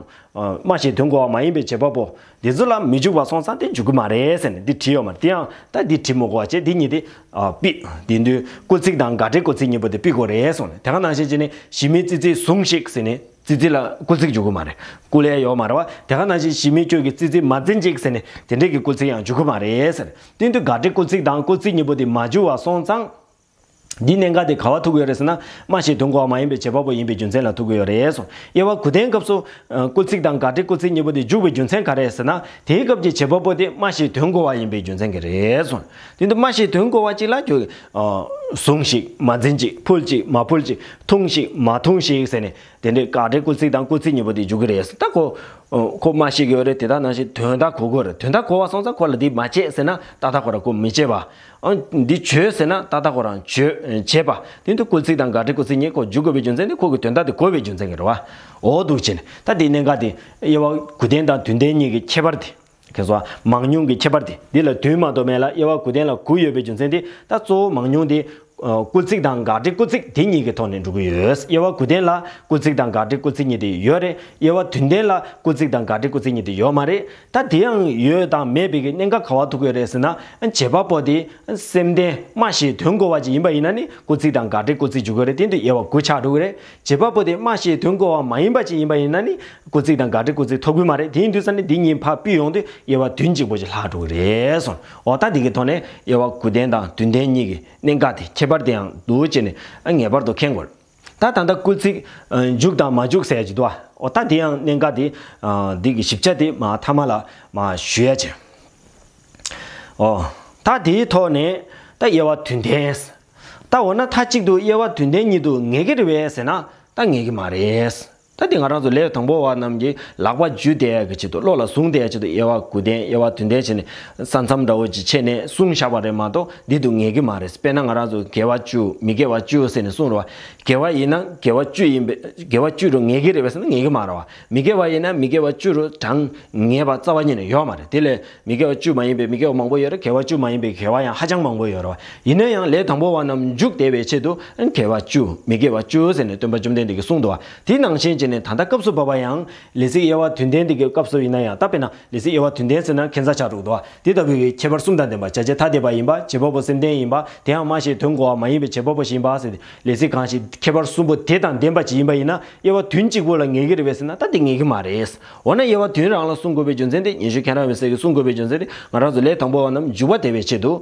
སྨྲ་ཤེས་དོན་གོ་བ་མ་ཡིན་པའི་བྱེད་པ་པོ་འདི་ཚོ་ལ་མི་འཇུག་པ་སོང་ཙང་དེ་འཇུག་གི་མ་རེད་ཟེར་ནས་འདི་བྲིས་ཡོད་མ་རེད། དེ་ཡང་ད་འདི་བྲིས་མི་དགོས་པ་བྱས་འདི་གཉིས་དེ། ཨ་ཕུད། དེ་དུས་སྐུལ་ཚིག་དང་དགག་སྒྲའི་སྐུལ་ཚིག་གཉིས་པོ་དེ་ཕུད་དགོས་རེད་གསུངས་ནས། དེ་ག་ནང་བཞིན་བྱས་ནས་གཞི་མི་ཙི་ཙི་བཟུང་ཞིག་ཟེར་ནས་ཙི་ཙི་ལ་སྐུལ་ཚིག་འཇུག་གི་མ་རེད། སྐུལ་ཡ་ཡོད་མ་རེད་བ། དེ་ག་ནང་བཞིན་གཞི་མི་ཁྱོད་ཀྱིས་ཙི་ཙི་མ་འཛིན་ཅིག་ཟེར་ནས་དེ་འདྲས་ཀྱི་སྐུལ་ཚིག་ཡང་འཇུག་གི་མ་རེད་ཟེར། དེ་དུས་དགག་སྒྲའི་སྐུལ་ཚིག་དང་སྐུལ་ཚིག་གཉིས་པོ་དེ་མ་འཇུག་པ་སོང་ཙང་། འདི་གནད་འགག་དེ་ག་བ་ཐུག་ཡོད་རེད་ཟེར་ན། སྨྲ་ཤེས་དོན་གོ་བ་མ་ཡིན་པའི་བྱེད་པ་པོ་ཡིན་པའི་རྒྱུ་མཚན་ལ་ཐུག་གི་ཡོད་རེད་གསུངས། དབྱེ་བ་གོ་དོན་སྐབས་སུ། སྐུལ་ཚིག་དང་དགག་སྒྲའི་སྐུལ་ཚིག་གཉིས་པོ་དེ་འཇུག་པའི་རྒྱུ་མཚན་ག་རེ་རེད་ཟེར་ན། དེའི་སྐབས་ཀྱི་བྱེད་པ་པོ་དེ་སྨྲ་ཤེས་དོན་གོ་བ་ཡིན་པའི་རྒྱུ་མཚན་གྱིས་རེད་གསུངས། དེ་ཚོ་སྨྲ་ཤེས་དོན་གོ་བ་གཅིག་ལ་ཁྱོད། བཟུང་ཞིག་མ་འཛིན་ཅིག་ཕུལ་ཅིག་མ་ཕུལ་ཅིག་འཐུང་ཞིག་མ་འཐུང་ཞིག་ཟེར་ནས་དེ་འདྲའི་དགག་སྒྲའི་སྐུལ་ཚིག་དང་སྐུལ་ཚིག་གཉིས་པོ་དེ་འཇུག་གི་རེད་ཟེར། ད་ཁོ། ཁོ་མ་ཤེས་ཀྱི་ཡོད་རེད། དེ་དག་ནང་བཞིན་དོན་དག་གོ་དགོས་རེད། དོན་དག་གོ་བ་སོང་ཙང་ཁོ་ལ་འདི་མ་བྱེད་ཟེར་ན་ཏག་ཏག་ཁོ་རང་ཁོ་མི་བྱེད་པ། འདི་བྱོས་ཟེར་ན་ཏག་ཏག་ཁོ་རང་བྱོས་བྱེད་པ། དེ་འདུག་སྐུལ་ཚིག་དང་དགག་སྒྲའི་སྐུལ་ཚིག་གཉིས་ཁོ་འཇུག་དགོས་པའི་རྒྱུ་མཚན་དེ་ཁོ་གི་དོན་དག་དེ་གོ་བའི་རྒྱུ་མཚན་གྱིས་རེད་བ། འོ་འདུག་བྱས་ནས་ད་འདི་གནད་འགག་དེ་དབྱེ་བ་དགུ་ལྡན་དང་བདུན་ལྡན་གཉིས་ཀྱི་ཁྱད་པར་དེ། ཁྱེད་ཚོ་མང་ཉུང་གི་ཁྱད་པར་དེ། འདི་ལ་བདུན་མ་གཏོགས་མེད་ལ་དབྱེ་བ་དགུ་ལྡན་ལ་དགུ་ཡོད་པའི་རྒྱུ་མཚན་དེ་ད་གཙོ་བོ་མང་ཉུང་དེ། སྐུལ་ཚིག་དང་དགག་སྒྲའི་སྐུལ་ཚིག་དེ་གཉིས་ཀྱི་ཐོག་ནས་འགྲོ་གི་ཡོད། དབྱེ་བ་དགུ་ལྡན་ལ་སྐུལ་ཚིག་དང་དགག་སྒྲའི་སྐུལ་ཚིག་གཉིས་དེ་ཡོད་རེད། དབྱེ་བ་བདུན་ལྡན་ལ་སྐུལ་ཚིག་དང་དགག་སྒྲའི་སྐུལ་ཚིག་གཉིས་དེ་ཡོད་མ་རེད། ད་དེ་ཡང་ཡོད་དང་མེད་པའི་གི་གནད་འགག་ག་བ་ཐུག་གི་རེད་ཟེར་ན། བྱེད་པ་པོ་དེ་སེམས་ལྡན་སྨྲ་ཤེས་དོན་གོ་བ་ཅིག་ཡིན་པ་ཡིན་ན་ནི་སྐུལ་ཚིག་དང་དགག་སྒྲའི་སྐུལ་ཚིག་འཇུག་གི་རེད། དེ་དུས་དབྱེ་བ་དགུ་ཆགས་འགྲོ་གི་རེད། བྱེད་པ་པོ་དེ་སྨྲ་ཤེས་དོན་གོ་བ་མ་ཡིན་པ་ཅིག་ཡིན་པ་ཡིན་ན་ནི་སྐུལ་ཚིག་དང་དགག་སྒྲའི་སྐུལ་ཚིག་ཐོབ་གི་མ་རེད། དེ་ཡིན་དུས་ཙང་ནི་འདི་གཉིས་ཕར་ཕུད་ཡོང་དུས་དབྱེ་བ་བདུན་གཅིག་པོ་ཅིག་ལྷག་འགྲོ་གི་རེད་གསུངས། འོ་ད་འདི་གི་ཐོག་ནས་དབྱེ་བ་དགུ་ལྡན་དང་བདུན་ལྡན་གཉིས་ཀྱི་གནད་འགག་དེ་ཁྱད་པར་དེ་ཡང་འདུག་བྱས་ནས་ངེས་པར་དུ་མཁྱེན་དགོས། ད་ད་ལྟ་སྐུལ་ཚིག་འཇུག་དང་མ་འཇུག་ཟེར་ཡ་ཅིག་འདུག་ཨ། འོ་ད་དེ་ཡང་གནད་འགག་དེ་འདི་གི་ཞིབ་ཆ་དེ་མ་མཐའ་མ་ལ་མ་ཞུ་ཡ་བྱས། འོ་ད་དེའི་ཐོག་ནས་ད་དབྱེ་བ་བདུན་ལྡན། ད་འོ་ན་མཐའ་གཅིག་ཏུ་དབྱེ་བ་བདུན་ལྡན་ཉིད་དུ་ངེས་ཀྱི་རེད་པས་ཟེར་ན་ད་ངེས་ཀྱི་མ་རེད། ད་འདི་ང་རང་ཚོ་ལས་དང་པོ་བ་རྣམས་ཀྱིས་ལག་པ་འཇུ་བསྡད་ཡ་གི་ཆེད་དུ་བློ་ལ་བཟུང་བསྡད་ཡ་ཆེད་དུ་དབྱེ་བ་དགུ་ལྡན་དབྱེ་བ་བདུན་ལྡན་བྱས་ནས་ས་མཚམས་འདྲ་བོ་ཅིག་ཕྱེ་ནས་གསུངས་བཞག་པ་རེད་མ་གཏོགས་འདི་དུ་ངེས་ཀྱི་མ་རེད། དཔེར་ན་ང་རང་ཚོ་དགེ་བ་བཅུ་མི་དགེ་བ་བཅུ་ཟེར་ནས་གསུངས་རེད་བ། དགེ་བ་ཡིན་ན་དགེ་བ་བཅུ་ཡིན་པས་དགེ་བ་བཅུ་རུ་ངེས་ཀྱི་རེད་པས་ཟེར་ན་ངེས་ཀྱི་མ་རེད་བ། མི་དགེ་བ་ཡིན་ན་མི་དགེ་བ་བཅུ་རུ་གྲངས་ངེས་པ་རྩ་བ་ཉིད་ནས་ཡོད་མ་རེད། དེ་ལས་མི་དགེ་བ་བཅུ་མ་ཡིན་པའི་མི་དགེ་བ་མང་པོ་ཡོད་རེད། དགེ་བ་བཅུ་མ་ཡིན་པའི་དགེ་བ་ཡང་ཧ་ཅང་མང་པོ་ཡོད་རེད་བ། ཡིན་ན་ཡང་ལས་དང་པོ་བ་རྣམས་འཇུག་བསྡད་པའི་ཆེད་དུ་དགེ་བ་བཅུ་མི་དགེ་བ་བཅུ་ཟེར་ནས་སྟོན་པ་བཅོམ་ལྡན་འདས་ཀྱིས་གསུངས་འདུག་བ། དེ་ནང་བཞིན་བྱས་ནས་ད་ལྟ་སྐབས་སུ་བབ་པ་ཡང་ལས་ཚིག་དབྱེ་བ་བདུན་ལྡན་འདི་གའི་སྐབས་སུ་ཡིན་ན་ཡང་ད་དཔེར་ན་ལས་ཚིག་དབྱེ་བ་བདུན་ལྡན་ཟེར་ན་ཁྱད་མཚར་ཆགས་འགྲོ་གི་འདུག་བ། དེ་ལྟ་བུའི་ཁྱད་པར་གསུམ་དང་ལྡན་པ་བྱ་བྱེད་ཐ་དད་པ་ཡིན་པ། བྱེད་པ་པོ་སེམས་ལྡན་ཡིན་པ། དེའང་སྨྲ་ཤེས་དོན་གོ་བ་མ་ཡིན་པའི་བྱེད་པ་པོ་ཞིག་ཡིན་པ་ཟེར་ཏེ་ལས་ཚིག་གང་ཞིག་ཁྱད་པར་གསུམ་པོ་དེ་དང་ལྡན་པ་ཅིག་ཡིན་པ་ཡིན་ན་དབྱེ་བ་བདུན་གཅིག་པོ་ལ་ངེས་ཀྱི་རེད་པས་ཟེར་ན་ད་དེ་ངེས་ཀྱི་མ་རེད། འོ་ན་དབྱེ་བ་བདུན་རང་ལ་གསུང་དགོས་པའི་རྒྱུ་མཚན་དེ་ཉན་ཤུལ་ཁྱེད་རང་འོད་གསལ་གྱིས་གསུང་དགོས་པའི་རྒྱུ་མཚན་དེ་ང་རང་ཚོ་ལས་དང་པོ་བ་རྣམས་འཇུག་པ་བསྡད་པའི་ཆེད་དུ།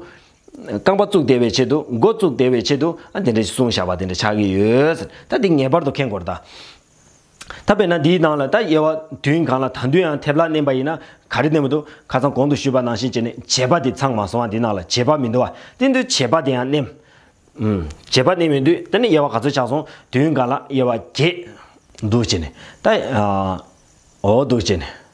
རྐང་པ་བཙུགས་བསྡད་པའི་ཆེད་དུ་མགོ་བཙུགས་བསྡད་པའི་ཆེད་དུ་ཨ་དེ་འདྲ་ཞིག་གསུངས་བཞག་པ་དེ་འདྲ་ཆགས་ཀྱི་ཡོད། ད་འདི་ངེས་པར་དུ་མཁྱེན་དགོས་རེད་ད། ད་དཔེར་ན་འདིའི་ནང་ལ་ད་དབྱེ་བ་བདུན་སྒང་ལ་ད་དུང་ཡང་ཐེབས་ལ་བསྣན་པ་ཡིན་ན་ག་རེ་བསྣན་པ་འདུག་ཁ་སང་གོང་དུ་ཞུས་པ་ནང་བཞིན་བྱས་ནས་བྱེད་པ་འདི་ཚང་མ་སོང་བ་འདི་ནང་ལ་བྱེད་པ་མི་འདུག་བ། དེ་འདུག་བྱེད་པ་དེ་ཡང་བསྣན། ཨུམ། བྱེད་པ་བསྣན་མི་འདུག་ད་ནི་དབྱེ་བ་ག་ཚོད་ཆགས་སོང་། བདུན་སྒང་ལ་དབྱེ་བ་བརྒྱད་འདུག་བྱས་ནས་ད་ཨ། འོ་འདུག་བྱས་ནས།